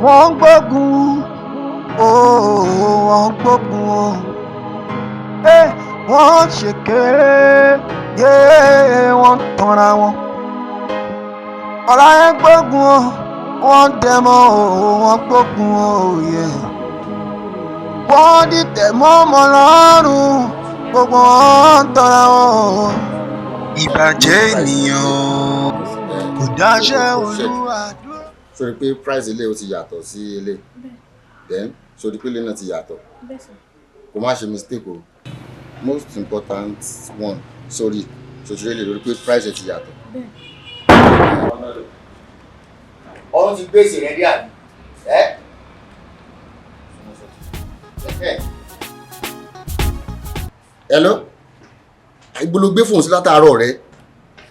Wọ́n ń gbógun ooo, wọ́n ń gbógun o. Wọ́n ń ṣèké, wọ́n ń tanra wọn. Ọ̀rá yẹn gbógun o, wọ́n ń dẹmọ o, wọ́n gbógun o. Wọ́n dìtẹ̀ mọ́ ọmọ lọ́rùn, gbogbo wọn ń tanra wọn. Ìbàjẹ́ ènìyàn kò dáṣẹ́ Olúwa dúró. Sórí pé price ilé ó ti yàtọ̀ sí ilé, then sórí pé ilé náà ti yàtọ̀, kò má ṣe mistake o. Most important one, sorry, sotiri lè lórí pé price ẹ ti yàtọ̀. Ọ̀run ti gbèsè rẹ dí àbí ẹ. Hello, ibo ló gbé fóònù sí látàárọ̀ rẹ?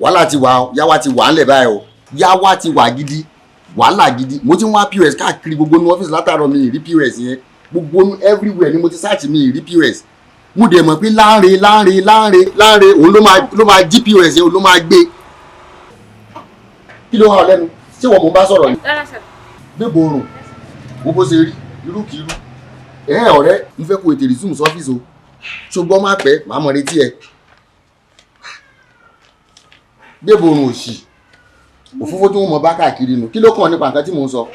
Wàhálà ti wà o, yáwá ti wà ńlẹ̀ báyìí o, yáwá ti wà gidi, wàhálà gidi. Mo ti ń wá POS káàkiri gbogbo ní ọ́fíìsì látàárọ̀, mi ì rí POS yẹn. Gbogbo everywhere ni mo ti search, mi ì rí POS. Mo dẹ̀ mọ̀ pé Láńre, Láńre, Láńre, Láńre òun ló máa jí POS yẹn, òun ló máa gbé. Kí ló hàn lẹ́nu? Ṣé wọ́n mò ń bá sọ̀rọ̀ ni? Rárá sir. Gbégbó oorun wo bó ṣe rí irúkirú. Ẹ̀ ọ̀rẹ́, mo fẹ́ kó ètè resume sọ́fíìsì o, ṣùgbọ́n má pẹ́, màá mọ̀ retí ẹ. Gbégbó oorun òṣì òfófó tí wọ́n mọ̀ bá káàkiri nù. Kí ló kàn nípa nǹkan tí mò ń sọ?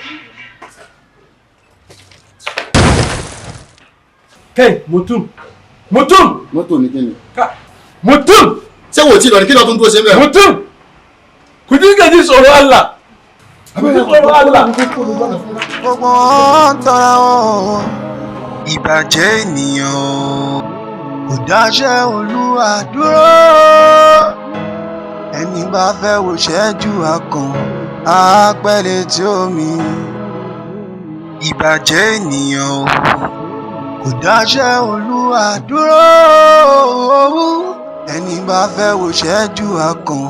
Kai, mutum! Mutum! Mọ́tò ní kíni? Mutum! Ṣé wò ó tí lọ ní kí lọ tún dúró ṣe mẹ́rin? Mutum! Ku dinga jin tsoron Allah! Ku ji tsoron Allah! Gbogbo wọn ń tanra wọn. Ìbàjẹ́ ènìyàn kò dáṣẹ́ Olúwa dúró. Ẹni bá fẹ́ wò ṣẹ́jú akàn á pẹ́ létí omi. Ìbàjẹ́ ènìyàn kò dáṣẹ́ Olúwa dúró. Ẹni bá fẹ́ wò ṣẹ́jú akàn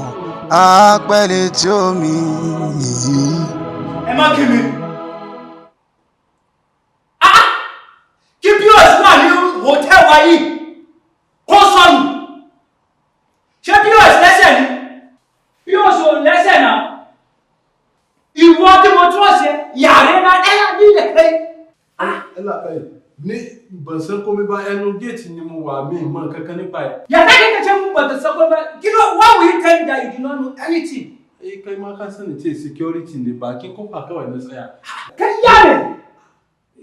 á pẹ́ létí omi. Ẹ má kí mi. Kí POS wà ní hotel wa yìí kó sọnù. Ṣé POS lẹ́sẹ̀ ni? POS ò lẹ́sẹ̀ náà. Ìwọ tí mo tún ọ̀sẹ̀ yàrá náà ẹ̀ ní ìdẹ̀kẹ́. Yallabai, ni ban san komai ba, ẹnu gate ni mo wà, mi mọ̀ nǹkan kan nípa ẹ̀. Yàrá kí ṣe mú bàtà sọ pé kí ló, why will you tell me that you do not know anything? Eh, kai ma ka sani ce security ne, bakin kofa kawai na tsaya. Kí yá rẹ̀.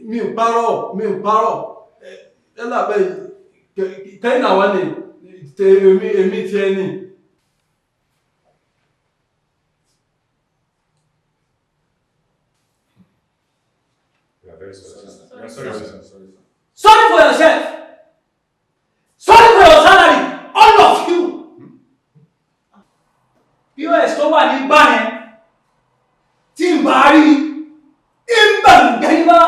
Mi ò parọ́, mi ò parọ́. Yallabai, kai nawa ne, èmi èmi tiẹ̀ ni. We are very sorry, sir. We are sorry, sir. Sorry for yourself. Sorry for your salary. All of you. POS tó wà ní gbá yẹn tí n bá rí ń bà ń gẹ́ni bá.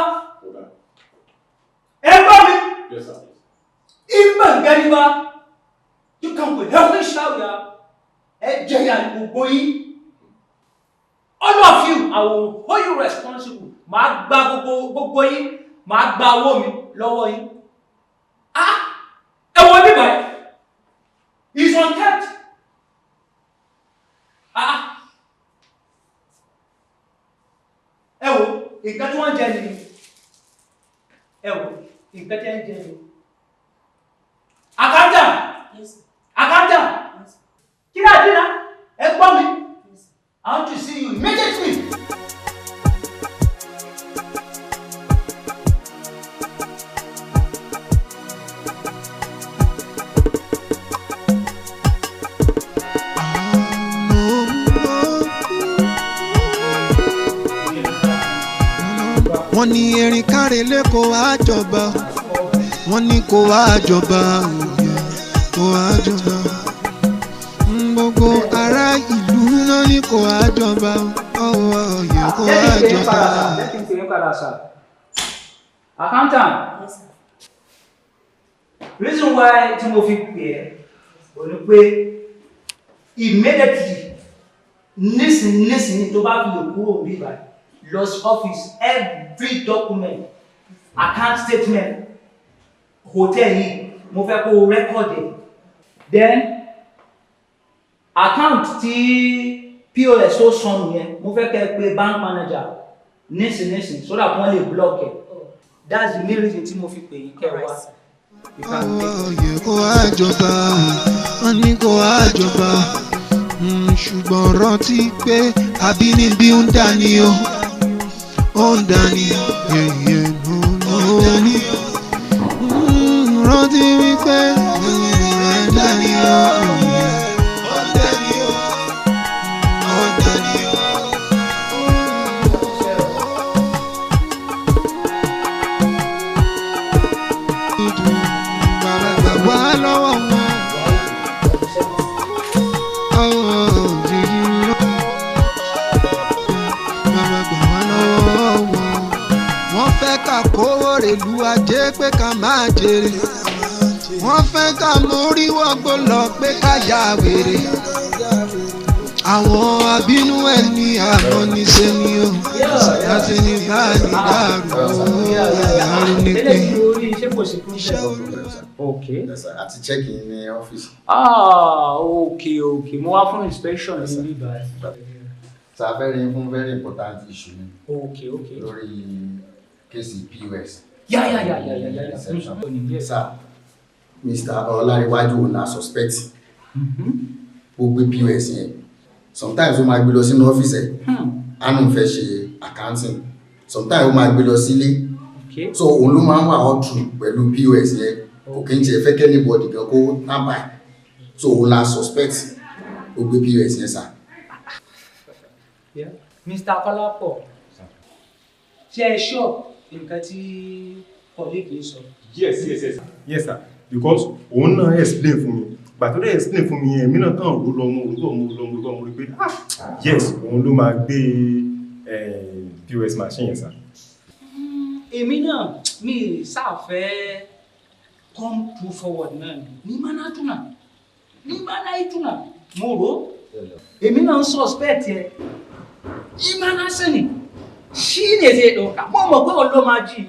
Ẹ gbọ́ mi. Yes, sir. Ń bà ń gẹ́ni bá. You can with healthy shower. Ẹ jẹ̀yà gbogbo yín. All of you, I will hold you responsible. Màá gba gbogbo gbogbo yín. Màá gba owó mi lọ́wọ́ yín. Ah! Ẹ wọ bíbá ẹ̀. It's unkept. Ah! Ẹ wo, nǹkan tí wọ́n ń jẹ nìyí. Ẹ wo, nǹkan tí wọ́n ń jẹ nìyí. Accountant! Accountant! Kí ni àdínà? Ẹ gbọ́ mi. I want to see you immediately. Wọ́n ní erin kárelé kó wá jọba, wọ́n ní kó wá jọba òye, kó wá jọba. Gbogbo ará ìlú náà ní kó wá jọba òye, kó wá jọba. Jẹ́ kí n pè yín padà sir. Accountant. Reason why tí mo fi pè ẹ́ ò ní pé immediately, nísìnyí, tó bá fi lè kúrò bí báyìí, lọ sí office, every document, account statement hotel yìí, mo fẹ́ kó o record ẹ̀. Then account tí POS tó sọnù yẹn, mo fẹ́ kẹ́ ẹ pé bank manager. Nísìnyìísìn so that wọ́n lè block ẹ̀. That's the main reason tí mo fi pè yín kẹ́ ẹ wá. You can take Ọ̀yẹ̀ kó wá jọba, wọ́n ní kó wá jọba. Ṣùgbọ́n rántí pé àbínibí ń dání o, ó ń dání yẹ̀yẹ̀ lóní. Rántí wípé àbínibí ń dání o, ó ń dání o, ó ń dání o. Bàbá gbà wá lọ́wọ́ wọn. Bàbá gbà wá lọ́wọ́ wọn. Wọ́n fẹ́ ká kówó rèlú ajé pé ká máa jèrè. Wọ́n fẹ́ ká mórí wọ́gbó lọ pé ká ya wèrè. Àwọn abínú ẹni àmọ́ níṣe ni ó. Láti ní báyìí dàrú dàrú ní pé. Eléyìí orí ṣé kò sí problem? Okay. Yes, sir. Àti check in ní ọ́fíìsì. Ah, okay. Mo wá fún inspection ní bíbá. Sir, very fún very important issue ni Okay. lórí case POS. Yeah. Reception. Yes. Sir, Mr. Ọláréwájú òun na suspect. Ó gbé POS yẹn. Sometimes ó máa gbé lọ sínú ọ́fíìsì ẹ̀. Á nù fẹ́ ṣe accounting. Sometimes ó máa gbé lọ sílé. Okay. So òun ló máa ń wà all through pẹ̀lú POS yẹn. Kò kí n tiẹ̀ fẹ́ kí anybody gan kó tamper. So òun la suspect. Ó gbé POS yẹn, sir. Yeah. Mr. Kọ́lápọ̀, ṣé ẹ sure nǹkan tí colleague yìí sọ? Yes, sir. Because òun náà explain fún mi. Gbà tó dẹ̀ explain fún mi yẹn, èmi náà kàn rò lọ, mo rò bọ̀, mo rò lọ, mo rò bọ̀, mo rí pé ah yes, òun ló máa gbé POS machine yẹn, sir. Èmi náà mi sáfẹ́ come too forward náà ni. Ní mana tuna, ní mana ìtuna, mo rò ó. Èmi náà ń suspect ẹ. Ìmánà sẹ́ni, ṣí ni èsì ètò ọ̀ka, mo mọ̀ pé òun ló máa jí.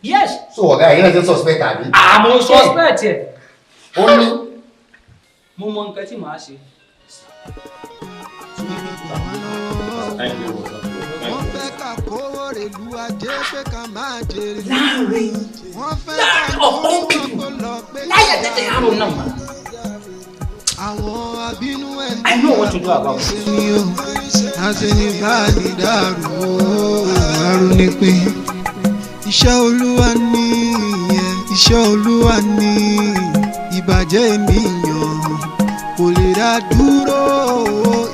Yes, So ọ̀gá yìí náà ti ń suspect àbí? àmọ́ suspect ẹ. Ó ní. Mo mọ nǹkan tí màá ṣe. Thank you, sir. Wọ́n Thank you. fẹ́ ká kówó rèlú ajé pé ká máa jèrè. Láàrin Wọ́n fẹ́ ká láàrin of all kówó people, wọ́gbó lọ pé ká láyé ya tètè àrùn náà mà. Àwọn abínú ẹni I know what to do about it. ṣe ni ó àṣẹ ní báyìí dàrú ó dàrú ní pé iṣẹ́ olúwa ní ìyẹn, iṣẹ́ olúwa ní ìbàjẹ́ ènìyàn kò lè dá dúró.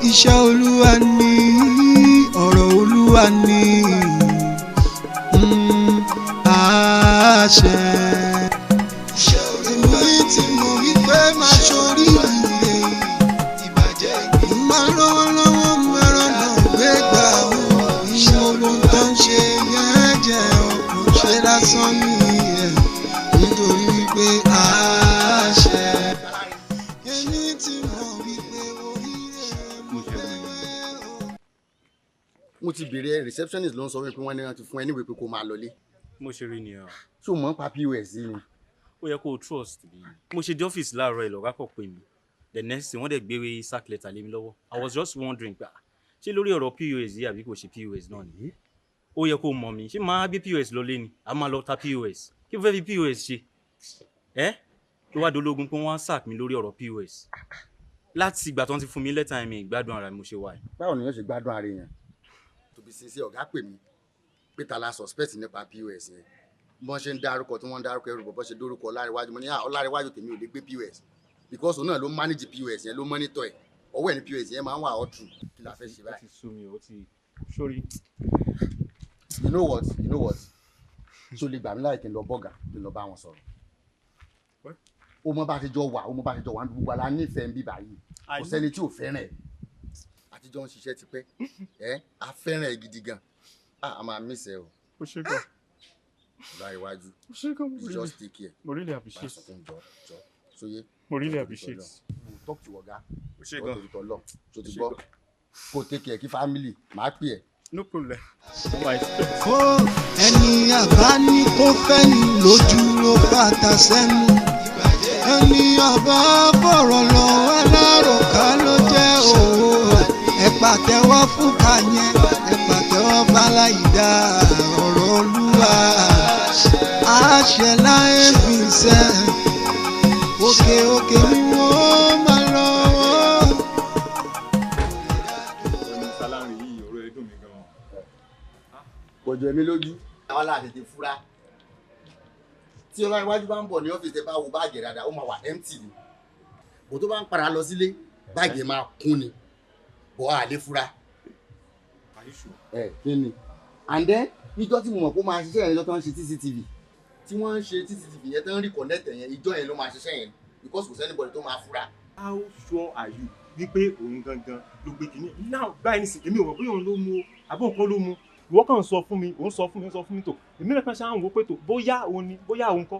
Iṣẹ́ olúwa ní ọ̀rọ̀ olúwa ní àṣẹ. Èmi tí mo wí pé máa ṣorí ire ìbàjẹ́ máa lọ́wọ́ lọ́wọ́ mẹ́rán náà gbé gbà ó. Ìṣe ogun tó ń ṣe yẹn jẹ́ ọkùn ṣe lásán nìyẹn nítorí wípé àṣẹ. Èmi tí mo wí pé oríire mo fẹ́ o. Mo ti béèrè, receptionist ló ń sọ wípé wọ́n ní wọ́n ti fún ẹ níwèé pé kó máa lọlé. Mo ṣe rí nìyẹn. Ṣé o mọ̀ nípa POS yìí ni? Ó yẹ kó o trust mi. Mo ṣe dé ọ́fíìsì láàárọ̀ ẹ̀, lọ́gá kọ̀ pé mi. The next thing, wọ́n dẹ̀ gbé sack letter lé mi lọ́wọ́. I was just wondering pé ah, ṣé lórí ọ̀rọ̀ POS yìí àbí kò ṣe POS náà ni? Ó yẹ kó o mọ̀ mi. Ṣé máa gbé POS lọ lé ni? A máa lọ ta POS? Kí ló fẹ́ fi POS ṣe? Ẹ́ ló wá dológun pé wọ́n á sack mi lórí ọ̀rọ̀ POS. Láti ìgbà tó ń ti fún mi lẹ́tà mi, ìgbádùn ara mi mo ṣe wà yìí. Báwo ni yóò ṣe gbádùn ara yẹn? To be sincere, ọ̀gá pè mí pé ta la suspect nípa POS yẹn. Bọ́n ṣe ń dárúkọ tí wọ́n ń dárúkọ ẹrù bọ̀, bọ́n ṣe dórúkọ Ọláréwájú, mo ní ah, Ọláréwájú tèmi ò lè gbé POS because òun náà ló manage POS yẹn, ló monitor ẹ̀, ọwọ́ ẹ̀ ní POS yẹn máa ń wà all through. Kí la fẹ́ ṣe Ó báyìí? ti sú mi, ó ti sórí. You know what, you know what, ṣó lè gbà mí láì kí n lọ bọ́gà, kí n lọ bá wọn sọ̀rọ̀? What? Ó mọ bá ti jọ wà, ó mọ bá ti jọ wà ní gbogbo ala nífẹ̀ẹ́ ń bí báyìí. Kò sẹ́ni tí ò fẹ́ràn ẹ̀. Àtijọ́ ń ṣiṣẹ́ tipẹ́ ẹ́, a fẹ́ràn ẹ̀ gidi gan. Ah, a máa miss ẹ o. Ó ṣe gan. Ọláréwájú, Ó ṣe gan. Mo you really just take care. Mo really Má appreciate. sunkún, jọ jọ sóyè. Mo really appreciate. Mo talk to ọ̀gá. Ó ṣe Jọ gan. torí tọ́lọ̀ tó ti Ó ṣe gbọ́ gan. Kó take care kí family máa pè ẹ́. No problem. Mo máa expect. Ó ẹni àbá ní kó fẹ́ ni lójú ló fàtà sẹ́nu, ẹni àbá fọ̀rọ̀ lọ aláròká ló jẹ́ òwò. Ẹ pàtẹ́wọ́ fún kàyẹn, ẹ pàtẹ́wọ́. Fáláìdá ọ̀rọ̀ Olúwa àṣẹ láì fi sẹ́, òkè òkè ni wọ́n máa lọ. Sálárì yìí ọ̀rọ̀ ẹ dùn mí gan-an. Kò jọ èmi lójú. Àwọn aláàtẹ̀tẹ̀ fura. Tí ọlá iwájú bá ń bọ̀ ní ọ́fíìsì, tẹ bá wo báàgì dáadáa, ó máa wà empty ni. Bó tó bá ń padà lọ sílé, báàgì máa kún ni. Bọ́ a lè fura. Are you sure? Ẹ kí ni? And then ìjọ tí mo mọ̀ pé ó máa ṣiṣẹ́ yẹn, ìjọ tó ń ṣe CCTV. Tí wọ́n ń ṣe CCTV yẹn, tó ń rí connect yẹn, ìjọ yẹn ló máa ṣiṣẹ́ yẹn because kò sí anybody tó máa fura. How sure are you wípé òun gangan ló gbé kínní now báyìí nísìnyí? Èmi ò mọ̀ bóyá òun ló mú o àbí òun kọ́ ló mú. Ìwọ kàn ń sọ fún mi, òun sọ fún mi, òun sọ fún mi tó èmi náà kàn ṣáà ń wò pé tó bóyá òun ni, bóyá òun kọ́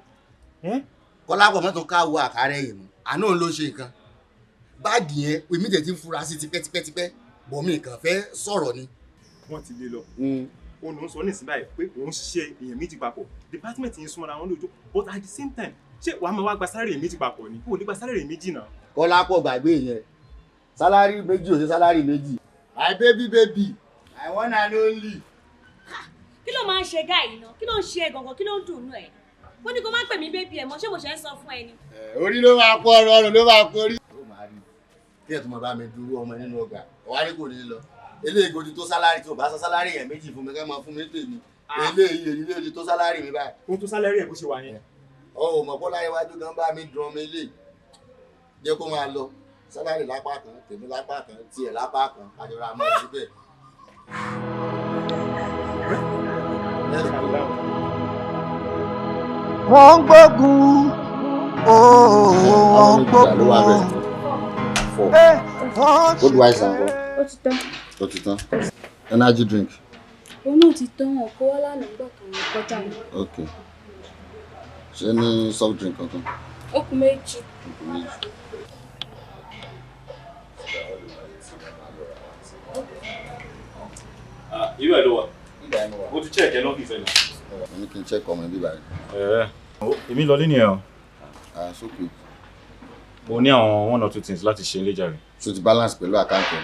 ẹ́. Kọ́lápọ̀ mọ́tò káwọ àkàrẹ́ yìí mú àná, òun ló ṣe nǹkan báàgì yẹn. Èmi tẹ̀ ti ń fura sí tipẹ́tipẹ́tipẹ́ bọ̀, mi kàn fẹ́ sọ̀rọ̀ ni. Wọ́n ti lé lọ. Òun ló ń sọ nísìnyí báyìí pé òun ṣiṣẹ́ èèyàn méjì papọ̀, department yẹn súnmọ́ra wọn lójú, but at the same time, ṣé wàá máa wá gba salary méjì papọ̀ ni? Kò ní gba salary méjì náà. Kọ́lápọ̀, gbàgbé yẹn. Salary méjì ò ṣe salary méjì. My baby baby, my one and only. Kí ló máa ń ṣe guy náà? Kí ló ń ṣe gangan? Kí ló ń dùn ún ẹ? Mo ní kó má pè mí baby ẹ mọ́. Ṣé mo ṣe ń sọ fún ẹ ni? Orí ló máa kó, ọrùn ọrùn ló máa kó rí. Ó máa rí kí ẹ̀ tó máa bá mi dúró ọmọ nínú ọgbà ọ̀wá ní kò ní lọ. Eléyìí kò ti tó salary tí o bá sọ salary yẹn méjì fún mi, kẹ́ máa fún mi tèmi. Eléyìí èyí lè ti tó salary mi báyìí. Ó tó salary ẹ̀ bó ṣe wà yẹn. Ọ ò mọ̀ bọ́lá iwájú gan bá mi dùn ọmọ eléyìí, jẹ́ kó máa lọ. Salary lápá kan, tèmi lápá kan, tiẹ̀ lápá kan, àjọra mọ́ síbẹ̀. Let's go. Wọ́n ń gbógun ooo, wọ́n ń gbógun. Four. Wọ́n Budweiser ńkọ́? Ó ti tán. Ó ti tán. Energy drink? Òun náà ti tán, wọn kó wá lánàá nígbà tó wọn kọjá mi. Ok. Ṣé ní soft drink kankan? Ó kù méjì. Nǹkan méjì. Ibẹ̀ ló wà. Mo ti check ẹ lọ́fíìsì ẹ̀ náà. Mo ní kí n check ọmọ ibi báyìí. Ẹ èmi lọ lé nìyẹn o. Ah, sókè. Mo ní àwọn one or two things láti ṣe nílé jàre. Ṣé o ti balance pẹ̀lú account ẹ̀?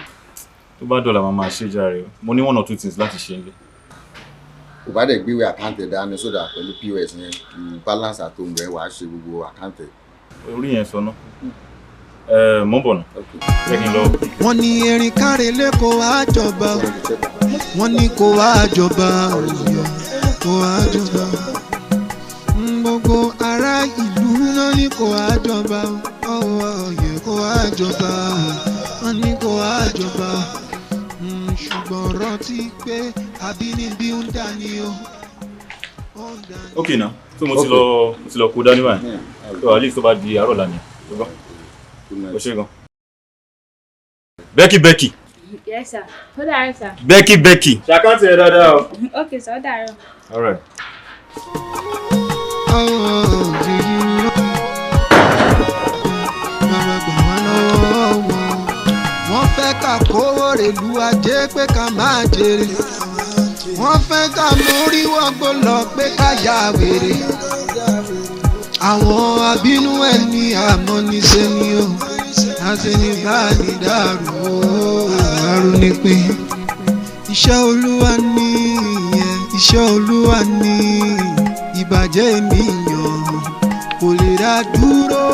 Tó bá dọ̀là, máa máa ṣe jàre. Mo ní one or two things láti ṣe nílé. Kò bá dẹ̀ gbéwèé account ẹ̀ dání sódà pẹ̀lú POS yẹn, you balance àtòhùn rẹ̀, wàá ṣe gbogbo account ẹ̀. Orí yẹn sọ náà. Ẹ mò ń bọ̀ nà. Jẹ́ kí n lọ. Wọ́n ní erin kárelé kó wá jọba, wọ́n ní kó wá jọba, kó wá jọba. Gbogbo ará ìlú náà ní kó wá jọba, ọwọ́ yẹ kó wá jọba, wọ́n ní kó wá jọba. Ṣùgbọ́n rántí pé àbínibí ń dání o. Ó ń dání. Ok now, so mo ti lọ kó dání báyìí. So at least tó bá di àárọ̀ lánàá. Tó gbọ́. O ṣe gan. Becky Becky. Yes sir, ó dàárọ̀ sir. Becky Becky. Ṣe account ẹ dáadáa o. Ok sir, ó dàárọ̀. All right. Oh, jìjì ló. Bàbá gbà wá lọ́wọ́ wọn. Wọ́n fẹ́ ká kówó rèlú ajé pé ká máa jèrè. Wọ́n fẹ́ ká mórí wọ́gbó lọ pé ká ya wèrè. Àwọn abínú ẹni àmọ́niṣe ni ó. Àṣenibánidàrú ó, àrùn nípìn. Iṣẹ́ Olúwa ní ìyẹn, iṣẹ́ Olúwa ní ìbàjẹ́ ènìyàn kò lè dá dúró.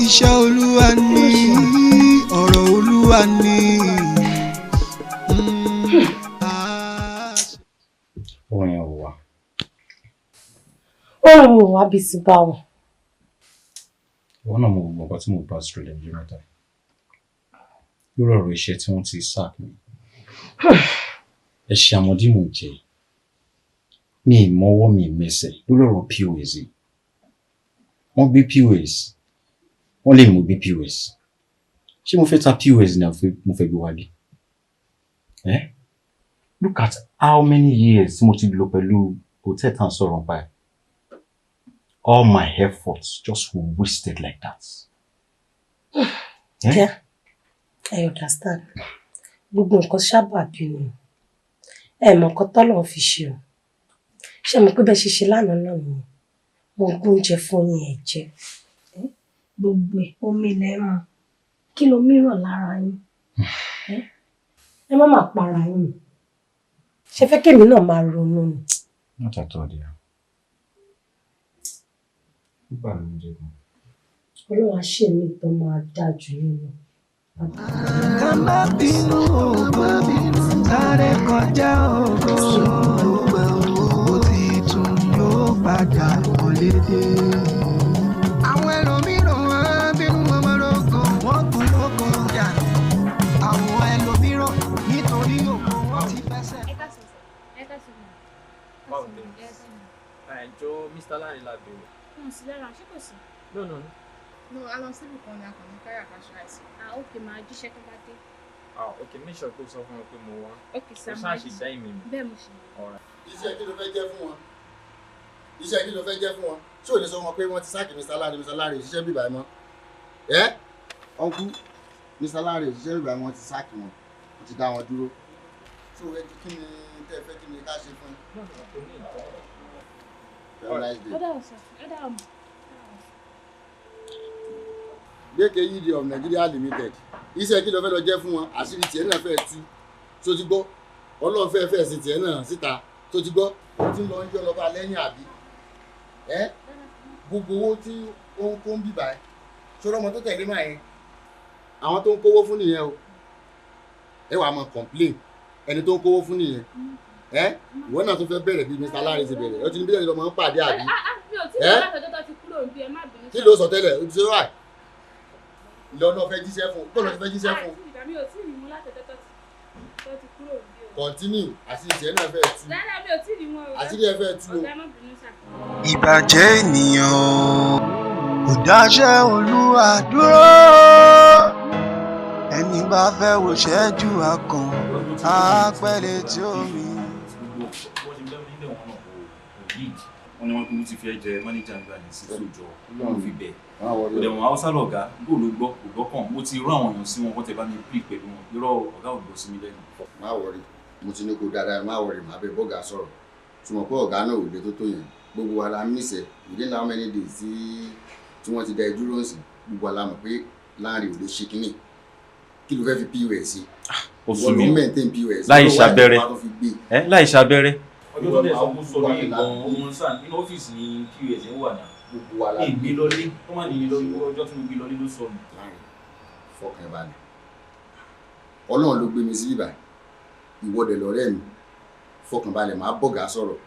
Iṣẹ́ Olúwa ní, ọ̀rọ̀ Olúwa ní. Orin yẹn ò wá. Oorun ò wá bíi ti báwo? Ìwọ náà mọ gbogbo nǹkan tí mo pass through lẹ́nu mẹ́ta lórí ọ̀rọ̀ iṣẹ́ tí wọ́n ti sack mi. Ẹ̀ṣẹ̀ àmọ́dí mò ń jẹ, mi ì mọwọ́ mi ì mẹsẹ̀ lórí ọ̀rọ̀ POS yìí. Wọ́n gbé POS, wọ́n lè mú gbé POS. Ṣé mo fẹ́ ta POS ni àbí mo fẹ́ gbé wálé? Eh? Look at how many years tí mo ti lò pẹ̀lú hotel tá à ń sọ̀rọ̀ nípa ẹ̀. All my efforts just wasted like that. Eh? Yeah, I understand. Gbogbo nǹkan sábà bí ni. Ẹ mọ̀ nǹkan tọ́lọ́run fi ṣe o. Ṣé mo pé bẹ́ẹ̀ ṣe ṣe lánàá náà nìyẹn? Mo gbóúnjẹ fún yín, ẹ jẹ. Gbogbo ẹ̀ omi lẹ mu. Kí ló mìíràn lára yín? Ẹ má máa para yín. Ṣe fẹ́ kémi náà máa ronú ni? Not at all, dear. Ó bà mí jẹ́ gan. Ọlọ́run á ṣe mí tó máa dáa jù yín lọ. Ká má bínú ògo, sáré kọjá ògo. Ògo titun yóò padà wọlé dé. Àwọn ẹlòmíràn á bínú ọmọ lógo, wọ́n kú lógo jà. Àwọn ẹlòmíràn nítorí ògo wọn ti fẹsẹ̀. Báwo ni? Ẹ jọ, Mr. Lanre la bèrè. Wọn sí lára, ṣé kò sí? No, no, no. No, a lọ síbì kan ní akànnì káyà ká ṣe àìsàn. Ah, ok, máa jíṣẹ́ tó bá dé. Ah, ok, make sure pé o sọ fún mi pé mo wá. Ok sir. O Máa ṣáà ṣì dá ìmì mi. Bẹ́ẹ̀, mo ṣe. Alright. Iṣẹ́ kí ló fẹ́ jẹ́ fún wọn? Iṣẹ́ kí ló fẹ́ jẹ́ fún wọn? Ṣé ò lè sọ wọn pé wọ́n ti sack Mr. Lanre? Mr. Lanre òṣìṣẹ́ bíbá ẹ mọ́. Ẹ́ uncle, Mr. Lanre òṣìṣẹ́ bíbá ẹ mọ́, wọ́n ti sack wọn, wọ́n ti dá wọn dúró. So ẹ kí ni tẹ́ ẹ fẹ́, kí ni ká ṣe fún yín? Have a nice day. Ó dà sir, ó dà mọ́. Gbẹ́kẹ̀ Yídì of Nigeria Limited, iṣẹ́ kí ló fẹ́ lọ jẹ́ fún wọn? Àṣírí tiẹ̀ náà fẹ́ tú, tó ti gbọ́? Ọlọ́run fẹ́ fẹ́ sí tiẹ̀ náà síta, tó ti gbọ́? Ó ti ń lọ ń yọ lọ́ba lẹ́yìn àbí ẹ́ gbogbo owó tí ó ń kó ń bìbà ẹ́ ṣọ́rọ́ ọmọ tó tẹ̀lé máa yẹn, àwọn tó ń kówó fún nìyẹn o. Ẹ wàá máa complain, ẹni tó ń kówó fún nìyẹn. Ẹ ìwọ náà tó fẹ́ bẹ̀rẹ̀ bí Mr. Lanre ti bẹ̀rẹ̀, ó ti ní bí ẹni lọ́mọ ń pàdé àbí? Ah ah, mi ò tí ì Ẹ́? lọ látọjọ́ tó ti kúrò níbí, ẹ má bínú. Kí ló sọ tẹ́lẹ̀? O ti ṣe wáì lọ́nà fẹ́ jíṣẹ́ fún, bọ́ọ̀lù ti fẹ́ jíṣẹ́ fún. Ah, mi ò tí ì rí wọn látọjọ́ tó ti kúrò níbí o. Continue, àṣírí tiẹ̀ náà fẹ́ tú. Rárá, mi ò tí ì rí wọn o. Àṣírí ẹ fẹ́ tú o. Ọ̀gá, ẹ má bínú sir. Ìbàjẹ́ ènìyàn kò dáṣẹ́ Olúwa dúró. Ẹni bá fẹ́ wò ṣẹ́jú akàn á pẹ́lẹ́ tí omi. Wọ́n ní wọ́n kúrú ti fẹ́ jẹ manager nígbà yẹn sí sójọ wọ́n fi bẹ̀ kò dẹ̀ wọ́n Haúsá lọ̀gá bó ló gbọ́, kò gbọ́kàn. Mo ti rán àwọn èèyàn sí wọn, wọ́n tẹ bá mi pè pẹ̀lú wọn, irọ́, ọ̀gá ò gbọ́ sí mi lẹ́nu. Má worry, mo ti ní kó dáadáa, má worry, má bẹ bọ́gà sọ̀rọ̀. Túmọ̀ pé ọ̀gá náà ò lè tó tó yẹn. Gbogbo wa la miss ẹ within how many days tí wọ́n ti da ẹ dúró sí. Gbogbo wa la mọ̀ pé Lanre ò lè ṣe kínní. Kí ló fẹ́ fi POS ṣe? Ó Ìwọ sú ló mi ń maintain POS. Láì Ló wà ní ṣàbẹ̀rẹ̀. wàá tó fi gbé. Ẹ láì ṣàbẹ̀rẹ̀. Ọjọ́ tó dẹ̀ sọ kó sọ Wà ní ní gan ọmọ sáà nínú ọ́fíìsì ní POS ń wà náà. Gbogbo wa la Ìgbé lọlé, ó má ní lọ ọjọ́ tí mo gbé lọlé ló sọnù. Lanre, fọkàn ẹ balẹ̀, Ọlọ́run ló gbé mi sí bíbá, ìwọ dẹ̀ lọ́rẹ́ mi, fọkàn balẹ̀, máa bọ̀gà sọ̀rọ̀.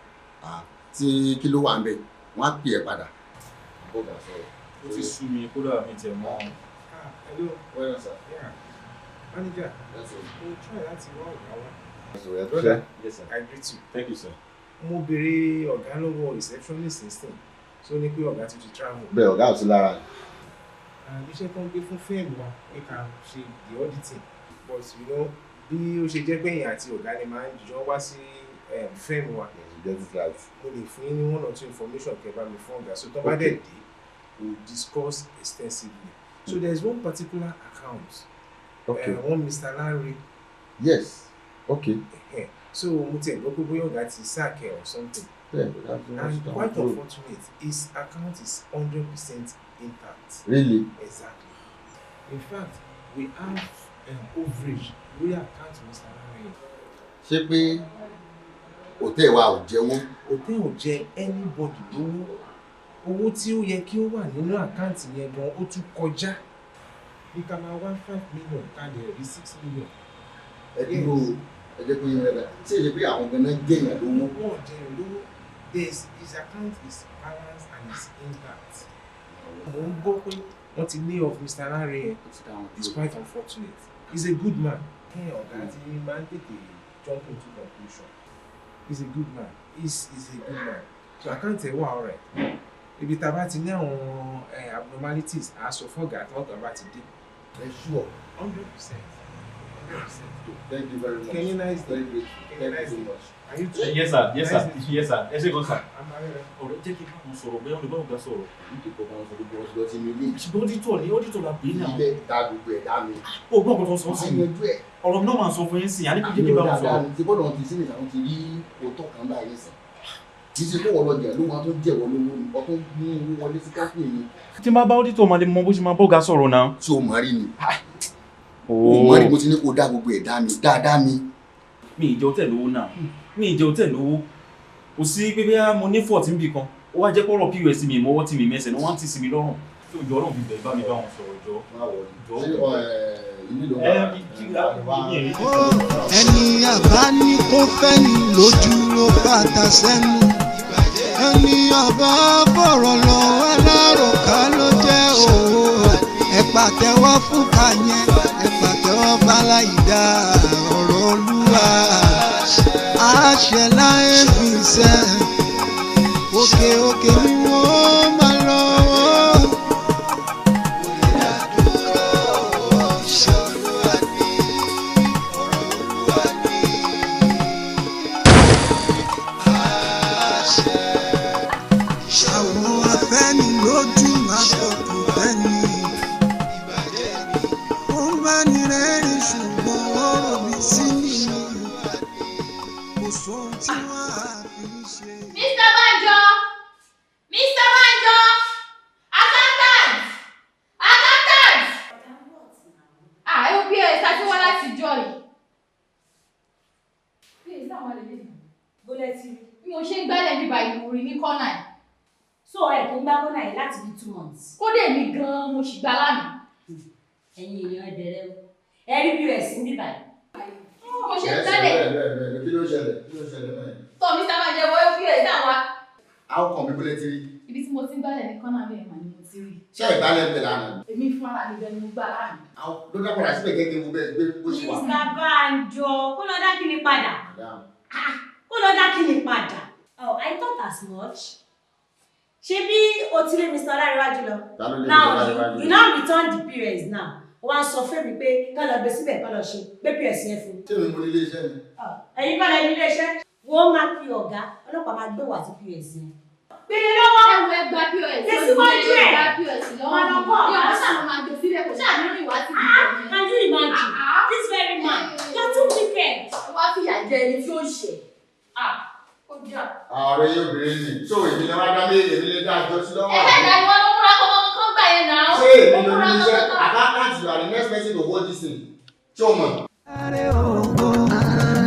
Ah, tí kí ló wà ń bẹ̀, wọ́n á pè ẹ́ padà, bọ̀gà sọ̀rọ̀. Ó ti sú mi kódà, mi tẹ̀ mọ́. Ah, hello. Well done, sir. Yeah. Manager, Yes, sir. mo try láti wá ọ̀gá wá. Yes, Brother, Yes, sir. I greet you. Thank you, sir. Mo béèrè ọ̀gá lọ́wọ́ receptionist nísìn tó ní pé ọ̀gá ti travel. Bẹ́ẹ̀, ọ̀gá ò sí lára. And iṣẹ́ tó ń gbé fún firm wa pé ká ṣe the auditing, but you know bí ó ṣe jẹ́ pé èèyàn àti ọ̀gá ni máa ń jọ wá sí firm wa, You get it right. mo lè fún yín ní one or two information kẹ́ bá mi fún ọ̀gá, so tó bá dẹ̀ dé, we will discuss extensively. So there is one particular account, one Mr. Lanre. Yes, okay. So mo tiẹ̀ gbọ́ pé bóyá ọ̀gá ti sack ẹ̀ or something. Bẹ́ẹ̀, ọ̀gá ti wọ́n And ti quite dúró. unfortunate, his account is 100% intact. Really? Exactly. In fact, we have overage lórí account Mr. Lanre. Ṣé pé hotel wa ò jẹ́wọ́? Hotel ò jẹ anybody lówó. Owó tí ó yẹ kí ó wà nínú account yẹn gan, ó tún kọjá. Bí ká máa wá 5 million, ká lè rí 6 million. Ẹ dúró, ẹ jẹ́ kó yín rẹ̀ dá. Ṣé ìṣe pé àwọn ganan jẹ̀yàn lówó? Wọ́n jẹyàn lówó. His account is balanced and is intact. Mo ń gbọ́ pé wọ́n ti lay off Mr. Lanre yẹn. It's quite unfortunate. He's a good man. Kí ọ̀gá ti máa ń tètè jump into conclusion. He's a good man. He's a good man. So account ẹ̀ wà alright. Ibi tá a bá ti ní àwọn abnormalities, à á sọ fọ́gà tí ọ̀gá bá ti dé. Ẹ sure? 100%. 100%. Thank you very much. Kenny, nice day. Very grateful. Kenny, Thank nice you so day. much. And you too. Yes sir, yes sir. Nice day. Yes sir, ẹ ṣé gan sir. I'm Arera. Ọ̀rẹ́, jẹ́ kí n bá wọn sọ̀rọ̀, bóyá wọn lè bá ọ̀gá sọ̀rọ̀. Nítorí kò bá wọn sọ gbogbo ọtí lọ sí mi ilé. Ṣùgbọ́n auditor ni, auditor la pè é náà. Ilé ta gbogbo ẹ̀ dá mi. O gbọ́ nǹkan tó sọ sí mi. Yanjú ẹ̀. Ọ̀rọ̀ mi náà máa sọ fún yín sí, àní kí jẹ́ kí n bá wọn sọ̀rọ̀. Ti bọ́dọ̀ ti sí nìkan ti rí òótọ́ kan báyìí sìn. Kì í ṣe pé wọ́n lọ jẹ̀ lówó, wọn tó jẹ̀wọ́ lówó ni, wọ́n tó mú owó wọlé sí company ni. Tí n bá bá auditor, máa lè mọ bó ṣe máa bọ́gà sọ̀rọ̀ náà. Tí o mọ̀ rí ni. O mọ̀ rí, mo ti ní kó dá gbogbo ẹ̀ dá mi dáadáa mi. Mi ìjọ tẹ̀ lówó náà. Mi ì jẹ́ òtẹ́ lówó. Kò sí pé bí mo ní fọ́ọ̀tì níbì kan. Ó wá jẹ́ pọ́rọ̀ POS mi ìmọ̀wọ́ tí mi mẹ́sẹ̀ ní wọ́n ti sí mi lọ́rùn. Tó jọ Ọlọ́run fi bẹ̀ bá mi bá wọn sọ̀rọ̀ jọ. Ẹni àbá ní kó fẹ́ ni lójú ló bàtà sẹ́nu, ẹni àbá fọ̀rọ̀ lọ aláròká ló jẹ́ òwò. Ẹ pàtẹ́wọ́ fún kàyẹn, ẹ pàtẹ́wọ́ fáláìdá. Ọ̀rọ̀ Olúwa àṣẹ láì fi sẹ́, òkè òkè ni wọ́n máa lọ. Àwọn afẹ́nilójú máa fọkàn fẹ́ni. Ó ń bá ní rẹ́rìn ṣùgbọ́n ó rò mí sí nínú. Kò sóhun tí wọ́n á fi ṣe. Mr. Banjo! Mr. Banjo! Accountant! Accountant! Ah, ẹ wo POS àti wá láti jọ yìí. POS àwọn àlejò yìí. Bólẹ́tì. Bí mo ṣe ń gbálẹ̀ bíbá yìí, mo rí ní kọ́nà ẹ̀. So ẹ kò ń gbá kọ́nà yìí láti bí 2 months. Kódà èmi gan-an mo sì gbá lánàá. Ẹ̀yin èèyàn, ẹ bẹ̀rẹ̀ o. Ẹ rí POS ń bíbá yìí. Mo ṣe ń gbálẹ̀. Kí ló ṣẹlẹ̀? Kí ló ṣẹlẹ̀ náà? Tọ́ Mr. Banjo wọ POS náà wá. How come ibo lẹ ti rí? Ibi tí mo ti ń gbálẹ̀ ní kọ́nà bẹ́ẹ̀ mà ni mo ti rí. Ṣé ìgbálẹ̀ ń bẹ̀ lánàá? Èmi fún ara mi gan ni mo gbá lánàá. Ló dá padà síbẹ̀ gẹ́gẹ́ bó bẹ́ẹ̀ gbé bó ṣe wà. Mr. Banjo, kó lọ dá kíni padà. Kó lọ dá kíni padà. Oh, I thought as much. Ṣé bí o ti lé Mr. Ọlárẹ̀wájú lọ? Ta ló lé Now Mr. Ọlárẹ̀wájú you lọ? now return the POS now. O wá ń sọ fún mi pé ká lọ gbé síbẹ̀, ká lọ ṣe gbé POS yẹn fún. Ṣé mi mo ní ilé iṣẹ́ mi? Ẹ̀yin kọ́ lẹ ní ilé iṣẹ́. Wọ́n máa fi ọ̀gá ọlọ́pàá máa gbé wá sí POS yẹn. Gbélé lọ́wọ́. Ẹ wo, ẹ gba POS. Gbé síwájú ẹ̀. Ẹ gba POS lọ́wọ́. Máa lọ kọ́ Mi ọ̀gá. ò ṣáà máa gbé síbẹ̀, kò ṣáà ní rìn wá sí Ah, can you imagine? This very man, you are too wicked. Wá fìyà jẹ ẹni tí ó ṣẹ̀. Ah, ó jà. Ààrẹ yóò bèrè ní. Ṣé èmi lè wá dá mí, èmi lè dá àjọ sí lọ́wọ́? Ẹ̀hẹ́ náà, ìwọ ló múra kọ́kọ́ gbà yẹn náà. Ṣé èmi Ó ló múra ní iṣẹ́? kọ́kọ́. Accountant, you are the next person to hold this thing. Ṣé o mọ̀? Ògo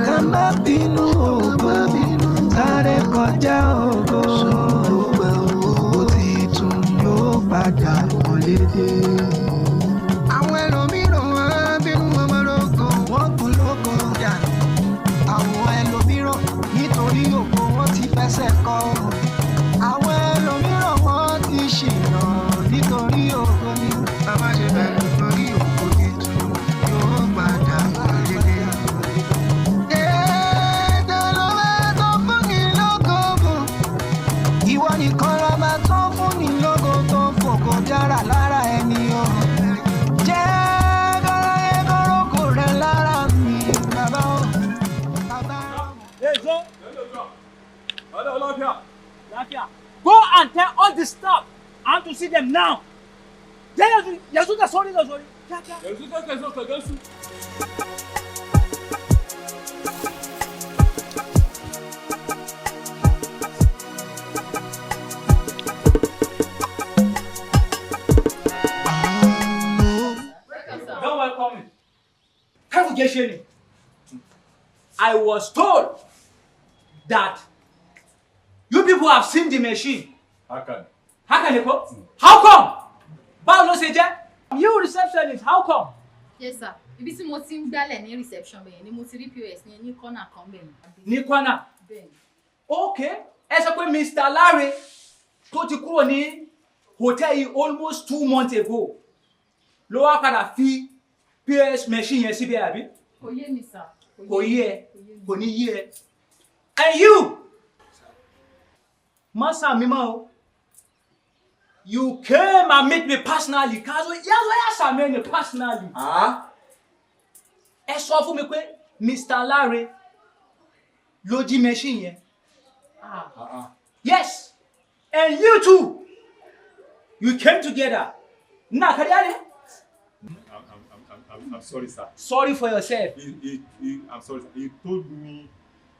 ká má bínú, ògo sáré kọjá, ògo ó ti tún yóò padà wọlé dé. Àwọn ẹlòmíràn wọn á bínú ọmọ lógo, wọn kún lógo jà. Àwọn ẹlòmíràn nítorí ògo wọn ti fẹsẹ̀ kọ. Àwọn ẹlòmíràn wọn ti ṣìnà nítorí ògo ni. Bàbá ṣe bẹ̀rù lórí ògo tuntun yóò padà wọlé dé. Dédé ló fẹ́ tó fún ni lógo bò. Ìwọ nìkan la máa tó fún ni lógo tó fògo dára lára ẹni o. Jẹ́ káráyé kọ́rọ́kọ rẹ lára mi, bàbá o. Hey, Joe. Go and tell all the staff I want to see them now. Yanzu yanzu da sauri da sauri. Yanzu kake so ka gansu. Don't welcome me. Kar ku gaishe ni. I was told that you people have seen the machine. Haka ne. Haka ne ko? How come? Báwo ló ṣe jẹ́? You receptionist, how come? Yes sir, ibi tí mo ti ń gbálẹ̀ ní reception bẹ̀yẹn ni mo ti rí POS yẹn ní kọ́nà kan bẹ̀yẹn. Ní corner. Bẹ́ẹ̀ni. Okay. Ẹ sọ pé Mr. Lare tó ti kúrò ní hotel yìí almost 2 months ago ló wá padà fi POS machine yẹn síbẹ̀, àbí? Kò yé mi sir. Kò yé ẹ, kò ní yé ẹ. And you, má sàmì mọ́ o. You came and meet me personally. Ká zo ya zo ya sàmì ẹni personally. Ẹ sọ fún mi pé Mr. Lare ló jí machine yẹn. Yes, and you too, you came together. Nna karya ne? I'm sorry, sir. Sorry for yourself. I'm sorry, sir. He told me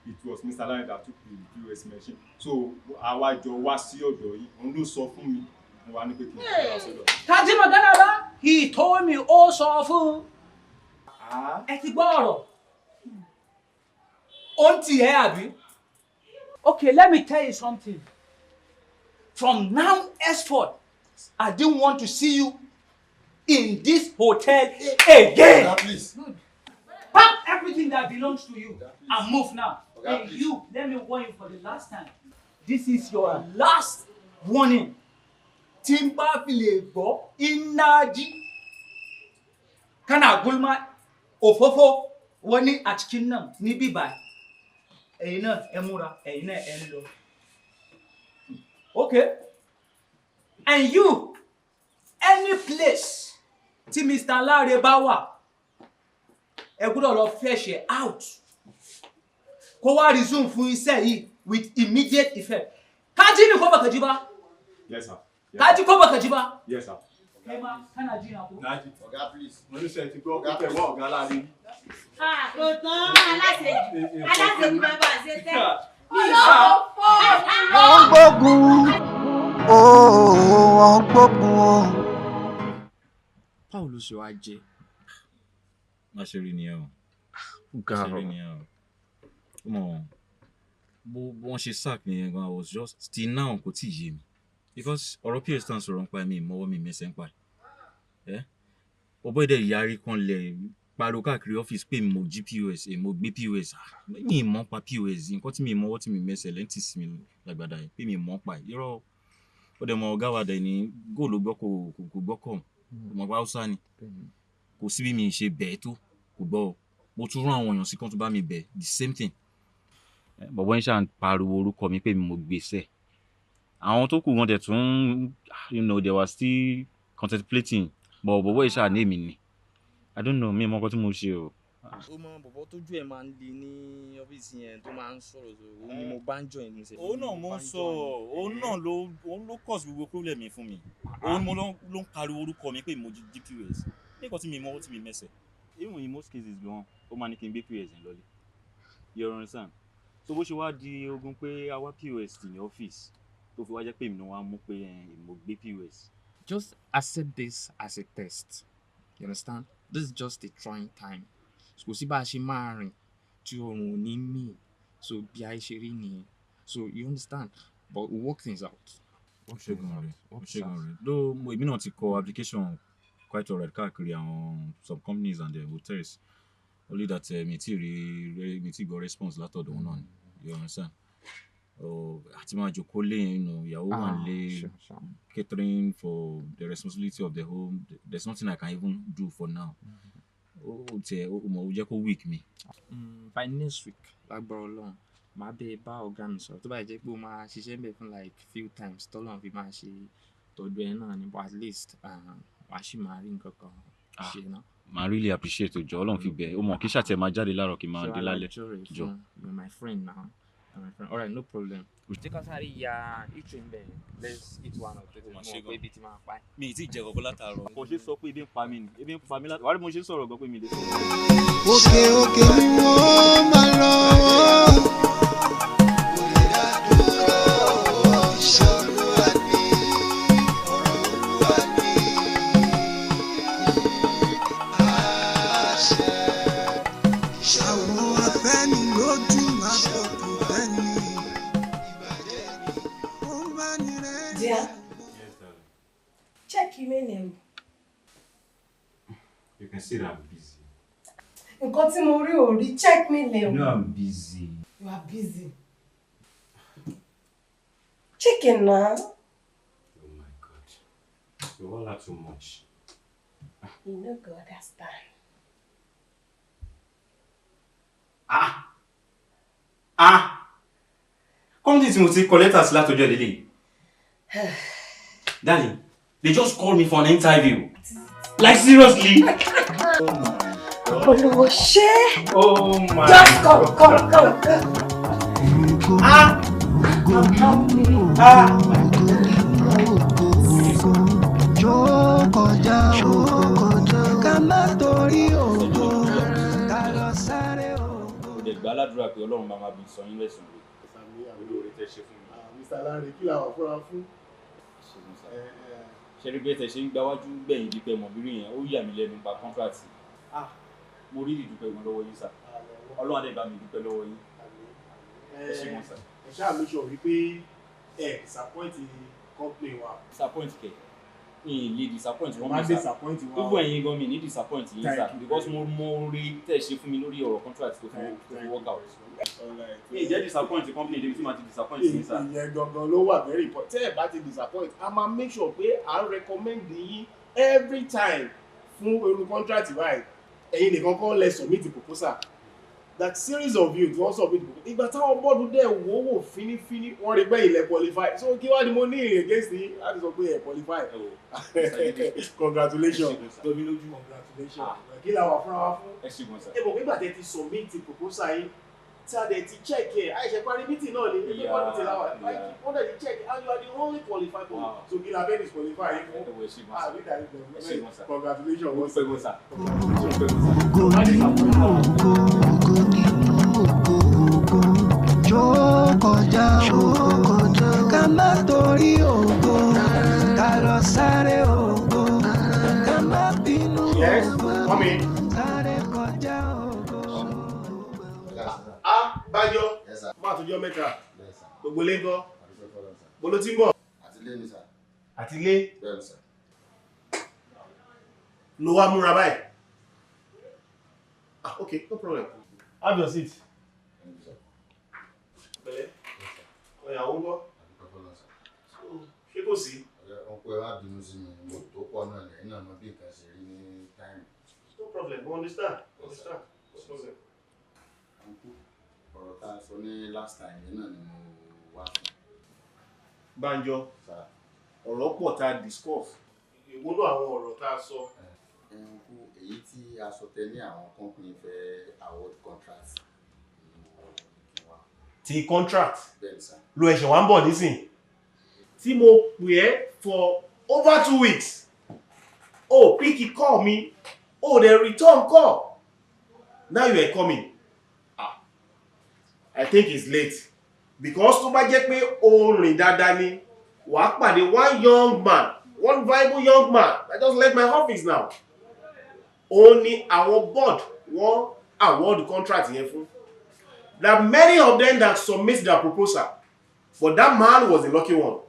it was Mr. Lanre that took the POS machine. So, àwa jọ wá sí ọ̀dọ̀ yìí, òun ló sọ fún mi. Mo wá ní pé kí n wá sọ́dọ̀. Ka ji magana ba? He told me, ó sọ fún. Ẹ ti gbọ́ ọ̀rọ̀. Ó ń tì ẹ́ àbí? Okay, let me tell you something. From now henceforth, I didn't want to see you in this hotel again. Oga, please. Good. Pack everything that belongs to you and move now. Oga, And please. you, let me warn you for the last time. This is your last warning. Tí n bá fi lè gbọ́ iná jí. Kana gulma òfófó wọ́n ní a cikin nan níbí báyìí. Ẹ̀yin náà ẹ múra, ẹ̀yin náà ẹ ń lọ. Okay. And you, any place tí Mr. Láre bá wà, ẹ gbọ́dọ̀ lọ fetch ẹ out. Kó wá resume fún iṣẹ́ yìí with immediate effect. Ka ji ni ko baka ji ba? Yes, sir. Yes, Ka ji ko baka ji ba? Yes, sir. Kai ma kana ji na ko? Naji. Oga, please. Mo ní sẹ́ ti gbọ́ pé wọ́n ọ̀gá láàrin. Ah, kò tán aláṣejù aláṣejù bàbá àṣẹ tẹ́. Wọ́n gbógun ooo, wọ́n gbógun o. Báwo ló ṣe wá jẹ́? Má ṣe rí nìyẹn o. Ga Má ṣe rí nìyẹn o. Ó mọ̀ bó wọ́n ṣe sack nìyẹn gan, I was just till now kò tí ì yé mi because ọ̀rọ̀ PS tán sọ̀rọ̀ nípa mi ìmọ̀wọ́ mi mẹsẹ̀ ń pa ẹ̀. Ọ̀bọ̀ ìdẹ̀ yarí kan lẹ̀ pariwo káàkiri ọ́fíìsì pé mo jí POS, mo gbé POS. Ah, mi ì mọ̀ pa POS, nǹkan tí mi mọ̀wọ́ tí mi mẹsẹ̀ lẹ́ǹtì sí mi lágbàdá yìí pé mi mọ̀ pa ẹ̀. Irọ́, ó dẹ̀ mọ ọ̀gá wa dẹ̀ ní góòlù gbọ́ kò gbọ́ kọ̀ mọ̀ pa Hausa ni, kò sí bí mi ṣe bẹ̀ẹ́ tó kò gbọ́ ọ. Mo tún rán àwọn èèyàn sí kan tó bá mi bẹ̀ the same thing. Bọ̀bọ́ yín ṣáà ń pariwo orúkọ mi pé mo gbèsè. Àwọn tó kù wọn dẹ̀ tún, they were still contemplating, but bọ̀bọ́ yìí ṣáà ní èmi ni. I don't know, mi mọ nǹkan tí mo ṣe o. Ó mọ bọ̀bọ̀ tójú ẹ̀ máa ń le ní ọ́fíìsì yẹn tó máa ń sọ̀rọ̀ sọ̀rọ̀, òun ni mo bá ń join ní sẹ́yìn. Òun náà mo ń sọ, òun náà ló òun ló cause gbogbo problem mi fún mi. Òun mo ló ń pariwo orúkọ mi pé mo jí POS. Ní nǹkan tí mi mọ, tí mi mẹsẹ̀. Even in most cases gan, ó máa ní kí n gbé POS yẹn lọlé. You understand? So bó ṣe wá di ogun pé a wá POS tì ní ọ́fíìsì tó fi wá jẹ́ pé èmi ni wọ́n á mú pé mo gbé POS. Just accept this as a test. You understand? This is just a trying time. Kò sí bá a ṣe máa rìn tí oorun ò ní mì. So bí ayé ṣe rí nìyẹn. So you understand? But we work things out. Ó ṣe gan rẹ̀, ó ṣe gan rẹ̀. Though èmi náà ti kọ application quite alright káàkiri àwọn some companies and the hotels. Only that mi ti rí mi ti gbọ́ response látọ̀dọ̀ wọn náà ni. You understand? Oh, àti máa jókòó lé, ìyàwó wà nílé, catering for the responsibility of the home. There's nothing I can even do for now. Ó tiẹ̀ ó mọ̀ ó jẹ́ kó weak mi. By next week, lágbára Ọlọ́run, màá bẹ bá ọ̀gá mi sọ̀rọ̀. Tó bá jẹ́ pé ó máa ṣiṣẹ́ ńbẹ̀ fún like few times, tọ́lọ́run fi máa ṣe tọ́jú ẹ náà ni, but at least wàá sì máa rí nǹkan kan ṣe náà. Màá really appreciate òjò Ọlọ́run fi bẹ̀. Ó mọ̀ kí ṣàtẹ̀ máa jáde láàárọ̀ kí n máa dé lálẹ́. Jọ. You're my friend now. You're my friend. All right, no problem. Jẹ́ ká sáré ya eatery ńbẹ̀. Let's eat one or two. Mo mọ̀ pé ibi tí máa pa ẹ́. Mi ì tí ì jẹ kọ̀ọ̀kan látàárọ̀. Kò ṣe sọ pé ebi ń pa mí ni. Ebi ń pa mí látàárọ̀. Wàá rí mo ṣe ń sọ̀rọ̀ gan pé mi lè sọ̀rọ̀. Òkè òkè ni wọ́n máa lọ. Àwọn afẹ́nilójú máa fọkàn bẹ́ni. Ó ń bá ní rẹ́rìn. Dear, check email ẹ o. You can see that I'm busy. Nǹkan tí mo rí ò rí, check mail ẹ o. You know I'm busy. You are busy. Check it now. Oh my God. You all are too much. You no go understand. Ah! Ah! Company tí mo ti kọ lẹ́tà sí látọjọ́ ìdílé. Darling, they just called me for an interview. Like seriously? Olúwo ṣé. Oh my Just come, come, come, come. Ah! Ah! Jó kọjá ògo, ká má torí ògo, ká lọ sáré ògo. Mo dẹ̀ gbà ládùúrà pé Ọlọ́run máa máa bí sọ yín lẹ́sùn rẹ̀. Olóore tẹ́ ṣe fún mi. Mr. Lanre, kí la wà fúnra fún? Ṣé rí bí ẹ tẹ̀ ṣe ń gbáwájú gbẹ̀yìn dípẹ́ mọ̀bírí yẹn, ó yà mí lẹ́nu nípa kọ́ńtrátì. Ah, mo rí ìdúpẹ́ gan lọ́wọ́ yín sà. Ọlọ́run á dẹ̀ bá mi dúpẹ́ lọ́wọ́ yín. Ẹ ṣé gan sà. Ẹ ṣáà make sure wípé ẹ disappoint company wa. Disappoint kẹ? Mi lè disappoint wọn. Má disappoint wa. Gbogbo ẹ̀yin gan, mi ní disappoint yín sir, Thank you. because mo mọ oore tẹ́ ṣe fún mi lórí ọ̀rọ̀ contract tó fi work out. Mi ì jẹ́ disappoint company débi tí màá ti disappoint yín sir. Ìyẹn gangan ló wà very important. Tẹ́ ẹ bá ti disappoint, a máa make sure pé à ń recommend yín every time fún irú contract báyìí. Ẹ̀yin nìkan kọ́ lẹ submit the proposal, that series of you tí wọ́n submit the proposal. Ìgbà táwọn board dẹ̀ wò wò fínífíní, wọ́n rí pé ilẹ̀ qualify. So kí wá ni mo ní ìrìn against yín láti sọ pé ẹ qualify? Congratulations. Tómi lójú. Congratulations. Kí la wà fúnra wa fún? Ẹ ṣe gan sir. Ẹ mọ̀ pé ìgbà tẹ́ ti submit the proposal yín, tí a dẹ̀ ti check ẹ̀, àìṣe parí meeting náà ni, ẹgbẹ́ board meeting la wà, wọ́n dẹ̀ ti check and you are the only qualified one. So kí la fẹ́ disqualify yín fún? Ẹ ṣe gan sir. Ẹ ṣe gan sir. Congratulations. Mo fẹ́ gan sir. Ògo nínú ògo, ògo nínú ògo, ògo jó kọjá ògo. Ká má torí ògo ká lọ sáré ògo, ká má bínú Yes, ògo come in. sáré kọjá ògo. Ah, Bájọ́, máa tó jọ́ mẹ́ta. Gbogbo ilé ńkọ́? Bo ló ti ń bọ̀? Àti ilé ni sir. Àti ilé? Bẹ́ẹ̀ni sir. Ló wá múra báyìí. Ah, okay, no problem. Have your seat. Pẹ̀lẹ́. Ọ̀yàwó ńkọ́? Ṣé kò sí? Ọkọ, ẹ má bínú sí mi, mo tó pọ̀ náà lẹ́yìn náà mọ bí nǹkan ṣe rí ní time. No problem, we understand. Understand. No problem. Uncle, ọ̀rọ̀ tá a sọ ní last time yẹn náà ni mo wá fún. Bánjọ, ọ̀rọ̀ pọ̀ tá a discuss. Èwo náà àwọn ọ̀rọ̀ tá a sọ? Uncle, èyí tí a sọ tẹ ní àwọn company fẹ́ award contract. Ti contract Bẹ́ẹ̀ni sir. lo ẹ̀ṣẹ̀ wá ń bọ̀ nísìn. Tí mo pè ẹ́ for over 2 weeks, o pick call mi, o dẹ̀ return call. Now you are coming. Ah, I think it's late, because tó bá jẹ́ pé o rìn dáadáa ni, wàá pàdé one young man, one viable young man that just left my office now. Òun ni àwọn board wọ́n award contract yẹn fún. There are many of them that submit their proposal, but that man was the lucky one.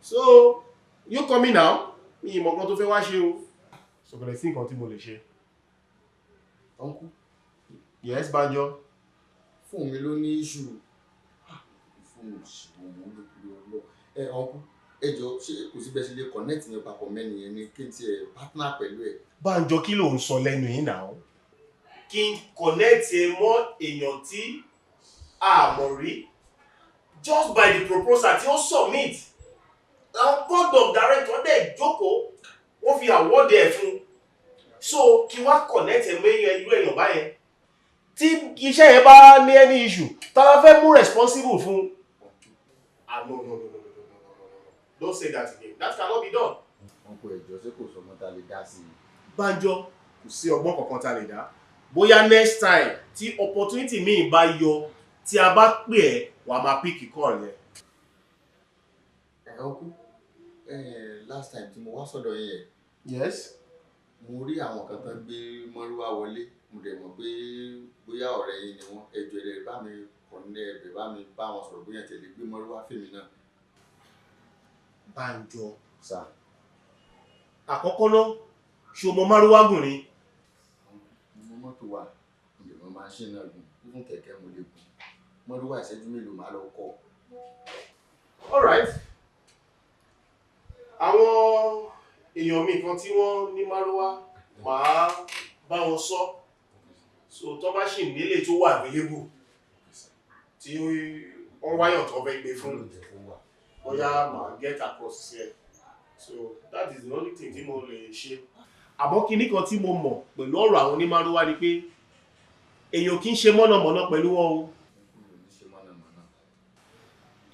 So you coming now, mi ìmọ̀ kan tó fẹ́ wá ṣe o. So kò lè sí nǹkan tí mo lè ṣe. Uncle. Yes, Banjo. Fóònù mi ló ní issue. Fóònù ṣìwọ̀n mo ló kúrò ọlọ́. Ẹ uncle, ẹ jọ, ṣé kò sí bẹ́ẹ̀ ṣe lè connect mi papọ̀ mẹ́ni yẹn ní kí n tiẹ̀ partner pẹ̀lú ẹ̀? Banjo, kí ló ń sọ lẹ́nu yìí náà? Kí n connect ẹ mọ́ èèyàn tí a mọ̀ rí just by the proposal tí ó submit? Àwọn board of director dẹ̀ jókòó, wọ́n fi award ẹ̀ fún. So kí wá connect ẹ mọ́ irú èèyàn báyẹn, tí iṣẹ́ yẹn bá ní any issue, tá la fẹ́ mú responsible fún? Ah, no, no, no, no, no, no, no, no, no, don't say that again. That cannot be done. Uncle, ẹ jọ̀ọ́, ṣé kò sọgbọ́n tá a lè dá sí i? Banjo, kò sí ọgbọ́n kankan tá a lè dá. Bóyá next time tí opportunity míì bá yọ, tí a bá pè ẹ́, wàá máa pick call yẹn. Ẹ uncle, ẹ last time tí mo wá sọ́dọ̀ yín yẹn. Yes. Mo rí àwọn kan tán gbé mọ́rúwá wọlé, mo dẹ̀ mọ̀ pé bóyá ọ̀rẹ́ yín ni wọ́n. Ẹ jọ̀ọ́, ẹ bá mi connect, ẹ bá mi bá wọn sọ̀rọ̀, bóyá tẹ̀lé gbé mọ́rúwá fèmí náà. Banjo. Sir. Àkọ́kọ́ náà, ṣé o mọ márúwá gùn ni? Mo mọ mọ́tò wà, mo lè mọ machine náà gùn, even kẹ̀kẹ́ mo lè gùn. Mọ́rúwá, ìṣẹ́jú mélòó, màá lọ kọ́. Alright. Àwọn èèyàn mi kan tí wọ́n ní márúwá, màá bá wọn sọ. So tó bá ṣì nílé tó wà available tí wọ́n wáyàn tó fẹ́ gbé fún, bóyá màá get across sí ẹ. So that is the only thing tí mo lè ṣe. Àmọ́ kinní kan tí mo mọ̀ pẹ̀lú ọ̀rọ̀ àwọn onímárúwá ni pé èèyàn kì í ṣe mọ̀nàmọ́ná pẹ̀lú wọn o.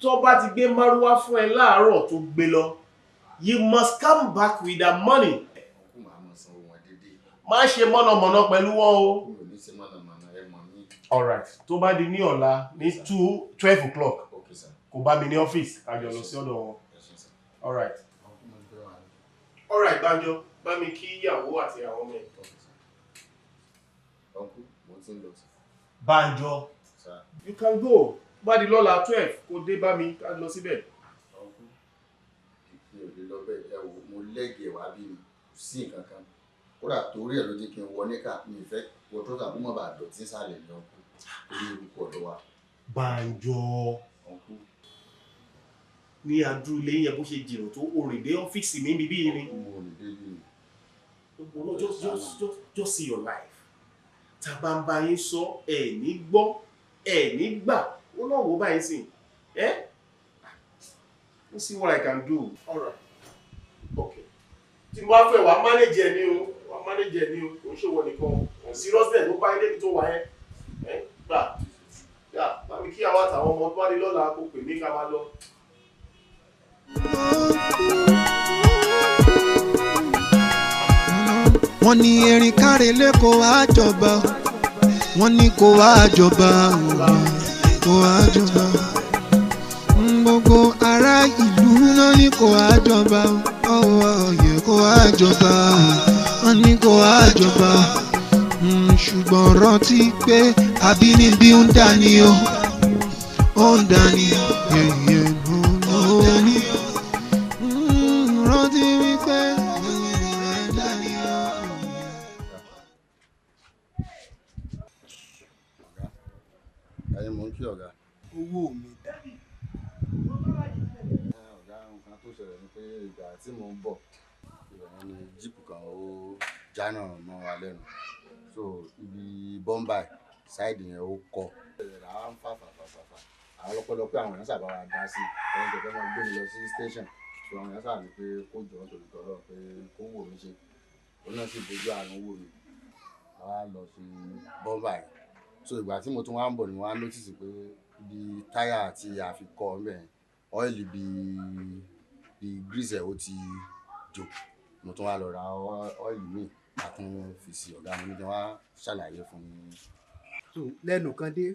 Tó bá ti gbé márúwá fún ẹ láàárọ̀ tó gbé lọ, you must come back with the money. Uncle, màá mọ̀ sanwó wọn déédéé. Má ṣe mọ̀nàmọ́ná pẹ̀lú wọn o. Mi ò ní ṣe mọ̀nàmọ́ná, ẹ mọ̀ mí. Alright, tó bá di ní ọ̀la ní 12 o'clock, Okay, sir. kó bá mi ní ọ́fíìsì, ká jọ lọ sí ọ̀dọ̀ wọn. Ẹ ṣé sir. Alright. Uncle, mo ti fẹ́ wà ní. Alright, Banjo, bá mi kí ìyàwó àti àwọn ọmọ ẹ̀. Uncle, mo ti ń lọ. Banjo, Sir. you can go. Bá di lọ́la 12, kó dé bá mi, ká lọ síbẹ̀. Mi ò lè lọ bẹ́ẹ̀. Ẹ wò, mo lẹ́gẹ̀ẹ́ wá bí mi kò sí nǹkan kan. Kódà torí ẹ̀ ló jẹ́ kí n wọ níkà, mi ì fẹ́ wọ trọ́sà kó má bàa dọ̀tí sálẹ̀ ní ọkú torí eruku ọ̀dọ̀ wa. Bánjọ, ní adúrú ilé yẹn bó ṣe jìnnà tó, o rìn dé ọ́fíìsì mi níbí yìí ni. No, just see your life. Tá a bá ń bá yín sọ, ẹ ní gbọ́, ẹ ní gbà, ó náà wò báyìí sìn. Ẹ́, let's see what I can do. All right. Okay. Tí mo bá fẹ́, wàá manage ẹ ní o, wàá manage ẹ ní o, kò ń ṣòwò nìkan. Seriousness ló bá ilé mi tó wà yẹn. Ẹ gbà, gbà, bá mi kí àwọn àtàwọn ọmọ. Tó bá dé lọ́la, kó pè mí, ká máa lọ. Wọ́n ní erin kárelé kó wá jọba, wọ́n ní kó wá jọba, kó wá jọba. Gbogbo ará ìlú náà ní kó wá jọba, ọwọ́ ọ̀yẹ́ kó wá jọba, wọ́n ní kó wá jọba. Ṣùgbọ́n rántí pé àbínibí ń dání o, ó ń dání yẹ̀yẹ̀ ó ní. Rántí wípé àbínibí ń dání o. Ẹyin mò ń kí ọ̀gá. Owó mi dà? Ọ̀gá, nǹkan tó ṣẹlẹ̀ ni pé ìgbà tí mò ń bọ̀, ìbẹ̀rẹ̀ ni jíìpù kan ó jánà mọ́ wa lẹ́nu, so ibi bọ́mbà side yẹn ó kọ. Ìbẹ̀rẹ̀ làwa ń fà fà fà fà fà, àwọn ọlọ́pẹ́lọpẹ́ àwọn èèyàn sábà wa dá sí ẹni tó fẹ́ máa gbé mi lọ sí station, so àwọn èèyàn sábà ní pé kó jọ nítorí tọ́lọ́ pé kó wò mí ṣe, òun náà sì bójú àánú wò mí, àwa lọ sí bọ́mbà yẹn. So ìgbà tí mo tún wá ń bọ̀ ni mo wá notice pé ibi táyà tí a fi kọ́ ọ́ bẹ́ẹ̀, ọ́ìlì bíi grease ẹ̀ ó ti jò. Mo tún wá lọ ra ọ́ìlì míì, a tún fi sí. Ọ̀gá mi ní kí wọ́n á ṣàlàyé fún mi. So lẹ́nu kan dé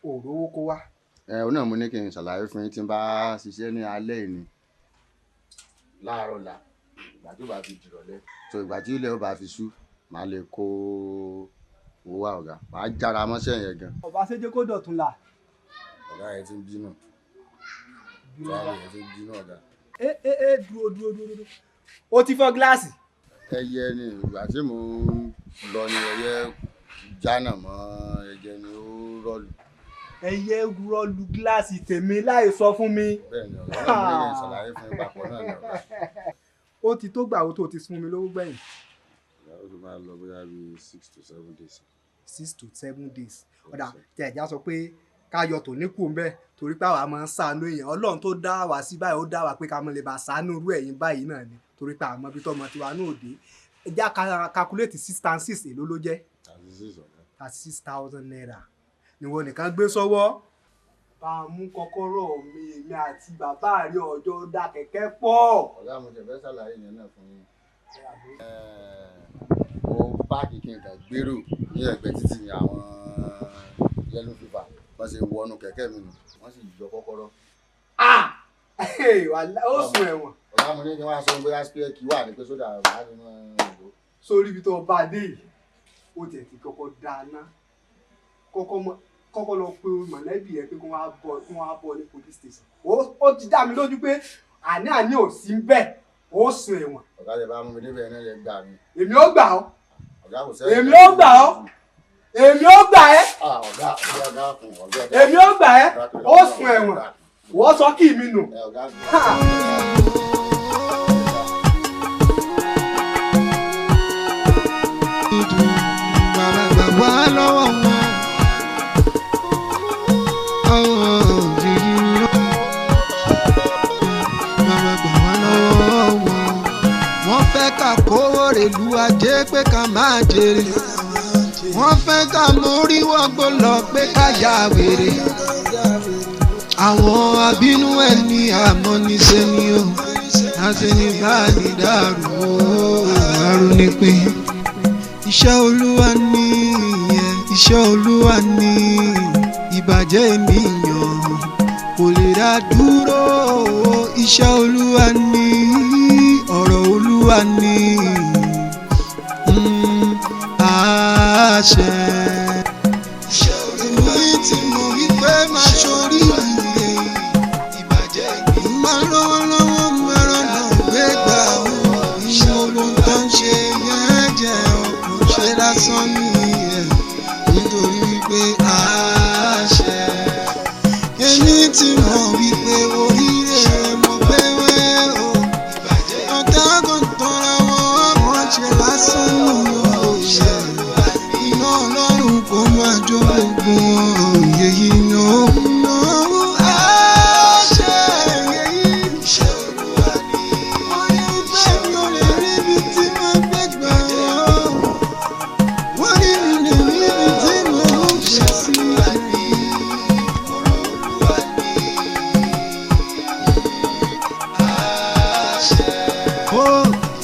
òrówó kó wá. Ẹ òun náà mo ní kí n ṣàlàyé fún yín, tí n bá ṣiṣẹ́ ní alẹ́ ìní láàárọ̀ la, ìgbà tó bá fi dìrọ̀lẹ́, so ìgbà tí ilẹ̀ ó bá fi ṣú, màá lè kó owó wá. Ọ̀gá, màá jára mọ́ṣẹ́ yẹn gan. Ọba ṣẹjẹ kó dọ̀tun la. Ọ̀gá yẹn ti ń bínú, ọ̀gá yẹn ti ń bínú, ọ̀gá. Ẹ ẹ ẹ, dúró dúró dúró dúró, o ti fọ́ gíláàsì. Ẹyẹ ni, ìgbà tí mò ń lọ ni ẹyẹ jánà mọ́, ẹyẹ ni ó rọlù. Ẹyẹ rọlù gíláàsì tèmi láì sọ fún mi. Bẹ́ẹ̀ ni ọ̀gá náà, mo ní kí n ṣàlàyé fún yín papọ̀ náà ni, ọ̀gá. Ó ti tó gbà wo tó ti fún mi lówó gbẹ̀yìn? Ọ̀gá, ó ti máa lọ bóyá bíi 6 to 7 days. 6 to 7 days. Ọ̀dà tí ẹ̀já sọ pé ká yọ tòní kù ń bẹ́ẹ̀, torí pé àwa máa ń ṣàánú èèyàn. Ọlọ́run tó dá wa sí báyìí, ó dá wa pé ká mọ̀ lè bá ṣàánú irú ẹ̀yin báyìí náà ni, torí pé àmọ́ ibi tọ́mọ tiwa náà dé. Ẹ̀já calculate six times six, èló ló jẹ́? 36, ọ̀gá. ₦36,000 ni wọn nìkan gbé sọ́wọ́. Bá a mú kọ́kọ́rọ́ mi, èmi àti bàbá rẹ̀ ọjọ́ dá kẹ̀kẹ́ pọ̀. Ọ̀gá, mo tẹ̀ fẹ́ ṣàlàyé yẹn náà fún yín. Mo park kí n kàn gbérò ní ẹ̀gbẹ́ títì ní àwọn yellow fever wọ́n ṣe wọnú kẹ̀kẹ́ mi nù, wọ́n sì yọ kọ́kọ́rọ́. Ó sùn ẹ̀wọ̀n. Ọ̀gá, mo ní kí wọ́n á sọ bóyá spare key wà ní pé sódà wà nínú ìlú. Sórí ibi tó bá dé yìí, ó tiẹ̀ ti kọ́kọ́ dáná, kọ́kọ́ lọ pe mọ̀lẹ́bí ẹ pé kí wọ́n á bọ̀ ní police station. Ó ti dá mi lójú pé àní àní ò sí ń bẹ̀, ó sùn ẹ̀wọ̀n. Ọ̀gá, lè bá mú mi débẹ̀ náà, lè gbà mí. Èmi ó gbà ọ́. Ọ̀gá, kò sẹ́yìn. Èmi ó gbà ọ́, èmi ó gbà ẹ́. Ọ̀gá, ọ̀gá, ọ̀gá. Èmi ó gbà ẹ́, ó sùn ẹ̀wọ̀n, wọ́n sọ kí mi nù. Ọ̀gá. Bàbá gbà wá lọ́wọ́ wọn. Ọwọ́ òjijì lọ. Bàbá gbà wá lọ́wọ́ wọn. Wọ́n fẹ́ ká kówó rèlú ajé pé ká máa jèrè. Wọ́n fẹ́ ká mórí wọ́gbó lọ pé ká ya wèrè. Àwọn abínú ẹni àmọ́niṣe ni ó. Àṣenibáni dàrú ó, àrùn nípìn. Iṣẹ́ Olúwa ní ìyẹn, iṣẹ́ Olúwa ní ìbàjẹ́ ènìyàn kò lè dá dúró. Iṣẹ́ Olúwa ní, ọ̀rọ̀ Olúwa ní àṣẹ. Èmi tí mo wí pé máa ṣoríire. mi ẹ̀ nítorí wípé àṣẹ. Èmi ti mọ̀ wípé oríire mo gbé wẹ́ o. Ọ̀tá kan tọ́ra wọn, wọ́n ṣe lásán nù ó ṣe. Iná Ọlọ́run kò máa jó gbogbo wọn, yèyí ló náwó àṣẹ yèyí. Wọ́n ní pé mi ò lè rí ibi tí mo gbé gbà ọ́. Wọ́n ní mi lè rí ibi tí mo ń gbé sí. Ó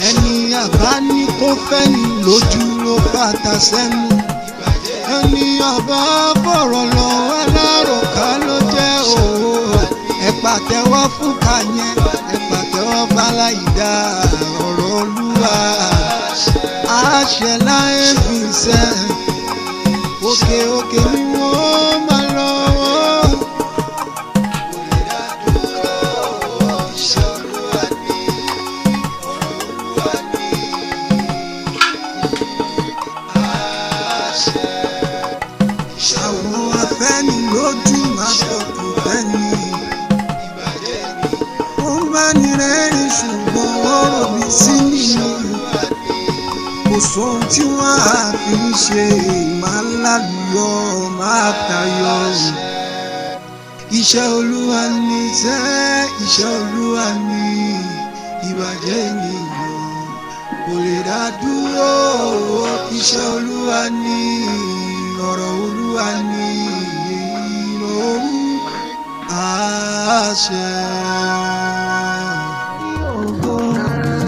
ẹni àbá ní kó fẹ́ ni lójú ló bàtà sẹ́nu. Ẹni àbá fọ̀rọ̀ lọ aláròká ló jẹ́ òwò. Ẹ pàtẹ́wọ́ fún kàyẹn, ẹ pàtẹ́wọ́ fáláìdá ọ̀rọ̀ Olúwa. Àṣẹ láyé fi sẹ́, òkè òkè ni wọ́n máa lọ. Àwọn afẹ́nilójú máa fọkàn fẹ́ni. Ó ń bá ní rẹ́rìn ṣùgbọ́n ó rò mí sí nínú. Kò sóhun tí wọ́n á fi ń ṣe máa ń lálùyọ máa tayọ. Iṣẹ́ Olúwa ni iṣẹ́, iṣẹ́ Olúwa ni ìbàjẹ́ ènìyàn kò lè dá dúró. Iṣẹ́ Olúwa ni ọ̀rọ̀ Olúwa ni ìlòrú àṣẹ. Ògo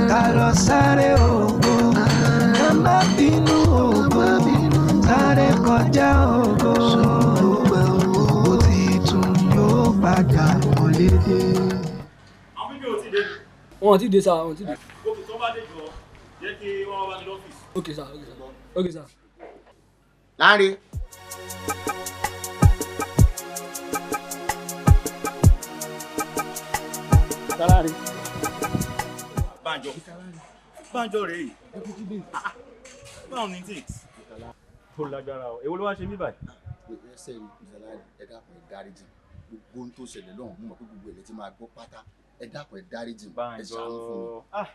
ká lọ sáré ògo, ká má bínú ògo, sáré kọjá ògo, ògo titun yóò padà wọlé dé. Àwọn bíbí ò tí dé. Wọn ò tí dé sá, wọn ò tí dé. Òkè tó bá dé jọ, jẹ́ kí wọ́n wá bá mi lọ́fíìsì. Ok sá, ok sá, ok sá. Láre. Láre. Bánjọ. Bánjọ rèé. Báwo ni things? Ó lágbára o. Èwo ló wá ṣe mí báyìí? Ẹsẹ̀ ni Mr. Láre, ẹ dákun ẹ dáríjì mi. Gbogbo ohun tó ṣẹlẹ̀ lọ́hùn-ún, mo mọ̀ pé gbogbo ẹ̀ lẹ ti máa gbọ́ pátá. Ẹ dákun ẹ dáríjì mi. Ẹ ṣàánú fún mi. Bánjọ.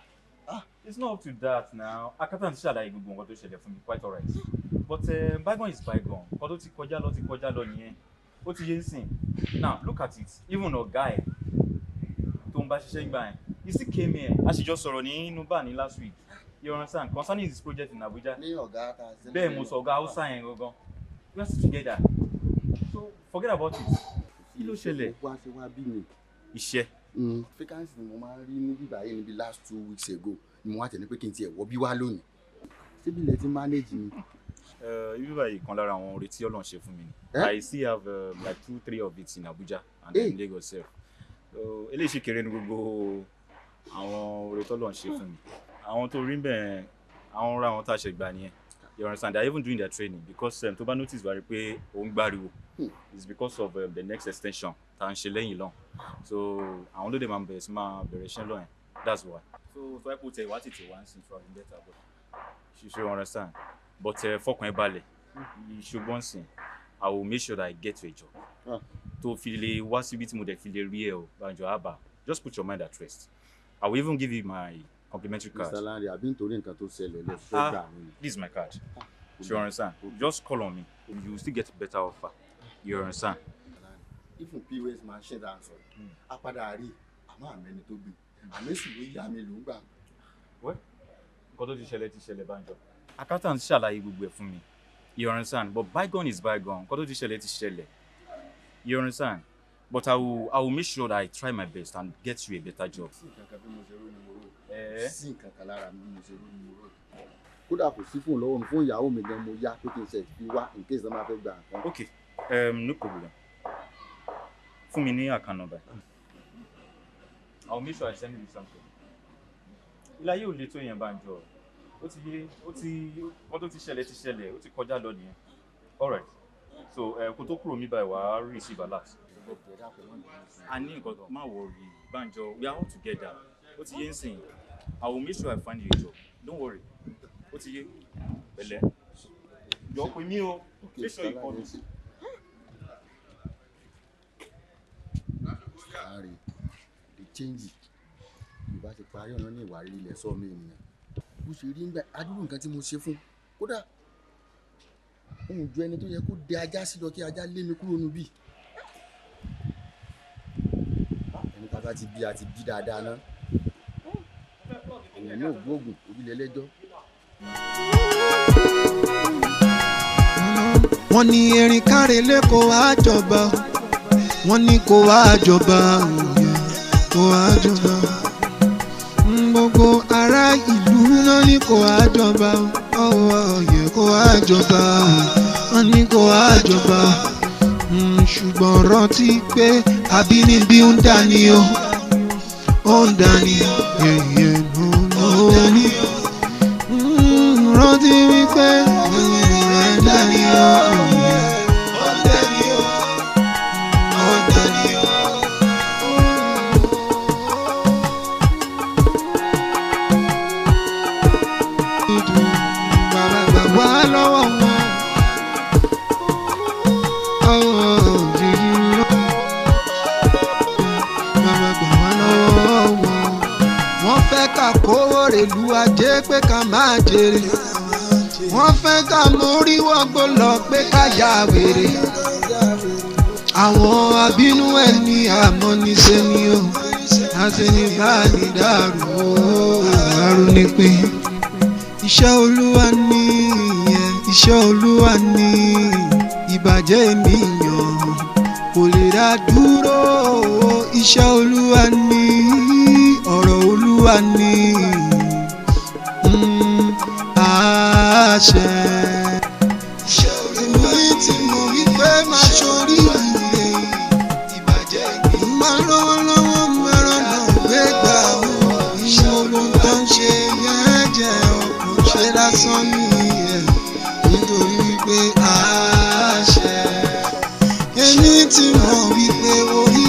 Ah, it's not up to that now. Accountant ṣàlàyé gbogbo nǹkan tó ṣẹlẹ̀ fún mi quite alright. But bygone is bygone. Nǹkan tó ti kọjá lọ ti kọjá lọ nìyẹn. Ó ti yé ń sìn. Now look at it. Even ọ̀gá ẹ̀ tó ń bá ṣiṣẹ́ gbà yẹn, he still came here. A sì jọ sọ̀rọ̀ nínú bar ní last week. You understand? Concerning his project in Abuja. Ní ọ̀gá ta ṣe. Bẹ́ẹ̀ mo sọ ọ̀gá Hausa yẹn gangan. We are still together. So forget about it. Kí ló ṣẹlẹ̀? Wá ṣe wá bí mi. Iṣẹ́. Vacancy ni mo máa ń rí níbí báyìí níbi last 2 weeks ago ni mo wá tẹ̀lé pé kí n tiẹ̀ wọ bí wá lónìí. Síbi ilẹ̀ ti manage mi. Ibi báyìí kan lára àwọn oore tí Ọlọ́run ṣe fún mi ni. Eh? I still have like two three of it in Abuja and in Lagos sef. So eléyìí ṣì kéré ní gbogbo àwọn oore tí Ọlọ́run ṣe fún mi. Àwọn tó rí bẹ́ẹ̀, àwọn ra àwọn tá a ṣe gbà nìyẹn. You understand? They are even doing their training because tó bá notice wá rí pé òun gbáriwo. It's because of the next extension tá à ń ṣe lẹ́yìn lọ́hùn. So àwọn ló dé máa bẹ̀rẹ̀ sí máa bẹ̀rẹ̀ iṣẹ́ lọ́hùn. That's why. So tó ẹ kó tẹ ìwá tètè wá ń sin for better but you should understand. But fọkàn ẹ balẹ̀, ṣùgbọ́n sìn, I will make sure that I get you a job. Tó fi lè wá síbi tí mo dẹ̀ fi lè rí ẹ o, Banjo Abba, just put your mind at rest. I will even give you my complimentary card. Mr. Lanre, àbí nítorí nǹkan tó ṣẹlẹ̀ lẹ fẹ́ gbà mí ni. This is my card. You understand? Just call on me. You will still get a better offer. You understand? Even POS machine tá à ń sọ yìí, a padà rí àmọ́ àmì ẹni tó gbé. Àmì èsì ló yá mi ló ń gbà. Well, nǹkan tó ti ṣẹlẹ̀ ti ṣẹlẹ̀, Banjo. Accountant ṣàlàyé gbogbo ẹ̀ fún mi. You understand? But bygone is bygone. Nǹkan tó ti ṣẹlẹ̀ ti ṣẹlẹ̀. You understand? But I will make sure that I try my best and get you a better job. Sí nǹkan kan bí mo ṣe rò ni mo rò. Sí nǹkan kan lára mi bí mo ṣe rò ni mo rò. Kódà kò sí fóònù lọ́wọ́ mi, fóònù ìyàwó mi gan mo yá pé kí n ṣe fi wá in case wọ́n máa fẹ́ gba nǹkan. Okay, no problem. Fún mi ní account number. I will make sure I send you something. Ilé ayé ò le tó yẹn, Banjo. Ó ti yé, ó ti wọ́n tó ti ṣẹlẹ̀ ti ṣẹlẹ̀, ó ti kọjá lọ nìyẹn. Alright. So kó tó kúrò mi báyìí, wàá receive alert. A ní nǹkan tó má worry, Banjo, we are all together. Ó ti yé ń sìn. I will make sure I find you a job. Don't worry. Ó ti yé. Pẹ̀lẹ́. Jọ pè mí o. Make sure you call me. Láàrin the change Yorùbá ti parí ọ̀nà ní ìwà rírí ilẹ̀ sọ́ọ̀mù ènìyàn. Bó ṣe rí ńgbà adúrú nǹkan tí mo ṣe fún kódà òun ju ẹni tó yẹ kó dẹ ajá sí lọ kí ajá lé mi kúrò níbí. Ẹni tá a bá ti bí a ti bí dáadáa ná. Òun náà gbóògùn orílẹ̀ ẹlẹ́jọ́. Wọ́n ní erin kárelé kó wá jọba, wọ́n ní kó wá jọba, kó wá jọba. Gbogbo ará ìlú náà ní kó wá jọba, ọwọ́ ọ̀yẹ́ kó wá jọba, wọ́n ní kó wá jọba. Ṣùgbọ́n rántí pé àbínibí ń dání o, ó ń dání yẹ̀yẹ̀ lónìí. Rántí wípé àbínibí ń dání o, ó ń dání o, ó ń dání o. Bàbá gbà wá lọ́wọ́ wọn. Bàbá gbà wá lọ́wọ́ wọn. Wọ́n fẹ́ ká kówó rèlú ajé pé ká máa jèrè. Wọ́n fẹ́ ká mórí wọ́gbó lọ pé ká ya wèrè. Àwọn abínú ẹni àmọ́niṣe ni ó. Àṣenibánidàrú ó arúnipín. Iṣẹ́ Olúwa ni ìyẹn, iṣẹ́ Olúwa ni ìbàjẹ́ ènìyàn kò lè dá dúró. Iṣẹ́ Olúwa ni, ọ̀rọ̀ Olúwa ni àṣẹ. Èmi tí mo wí pé máa ṣorí ire, ìbàjẹ́ ènìyàn máa lọ́wọ́ lọ́wọ́ mẹ́rán náà gbé gbà ó. Ìṣe ohun tó ń ṣe yẹn jẹ́ ọkùnrin ṣe lásán nìyẹn nítorí wípé àṣẹ. Èmi tí mo wí pé orí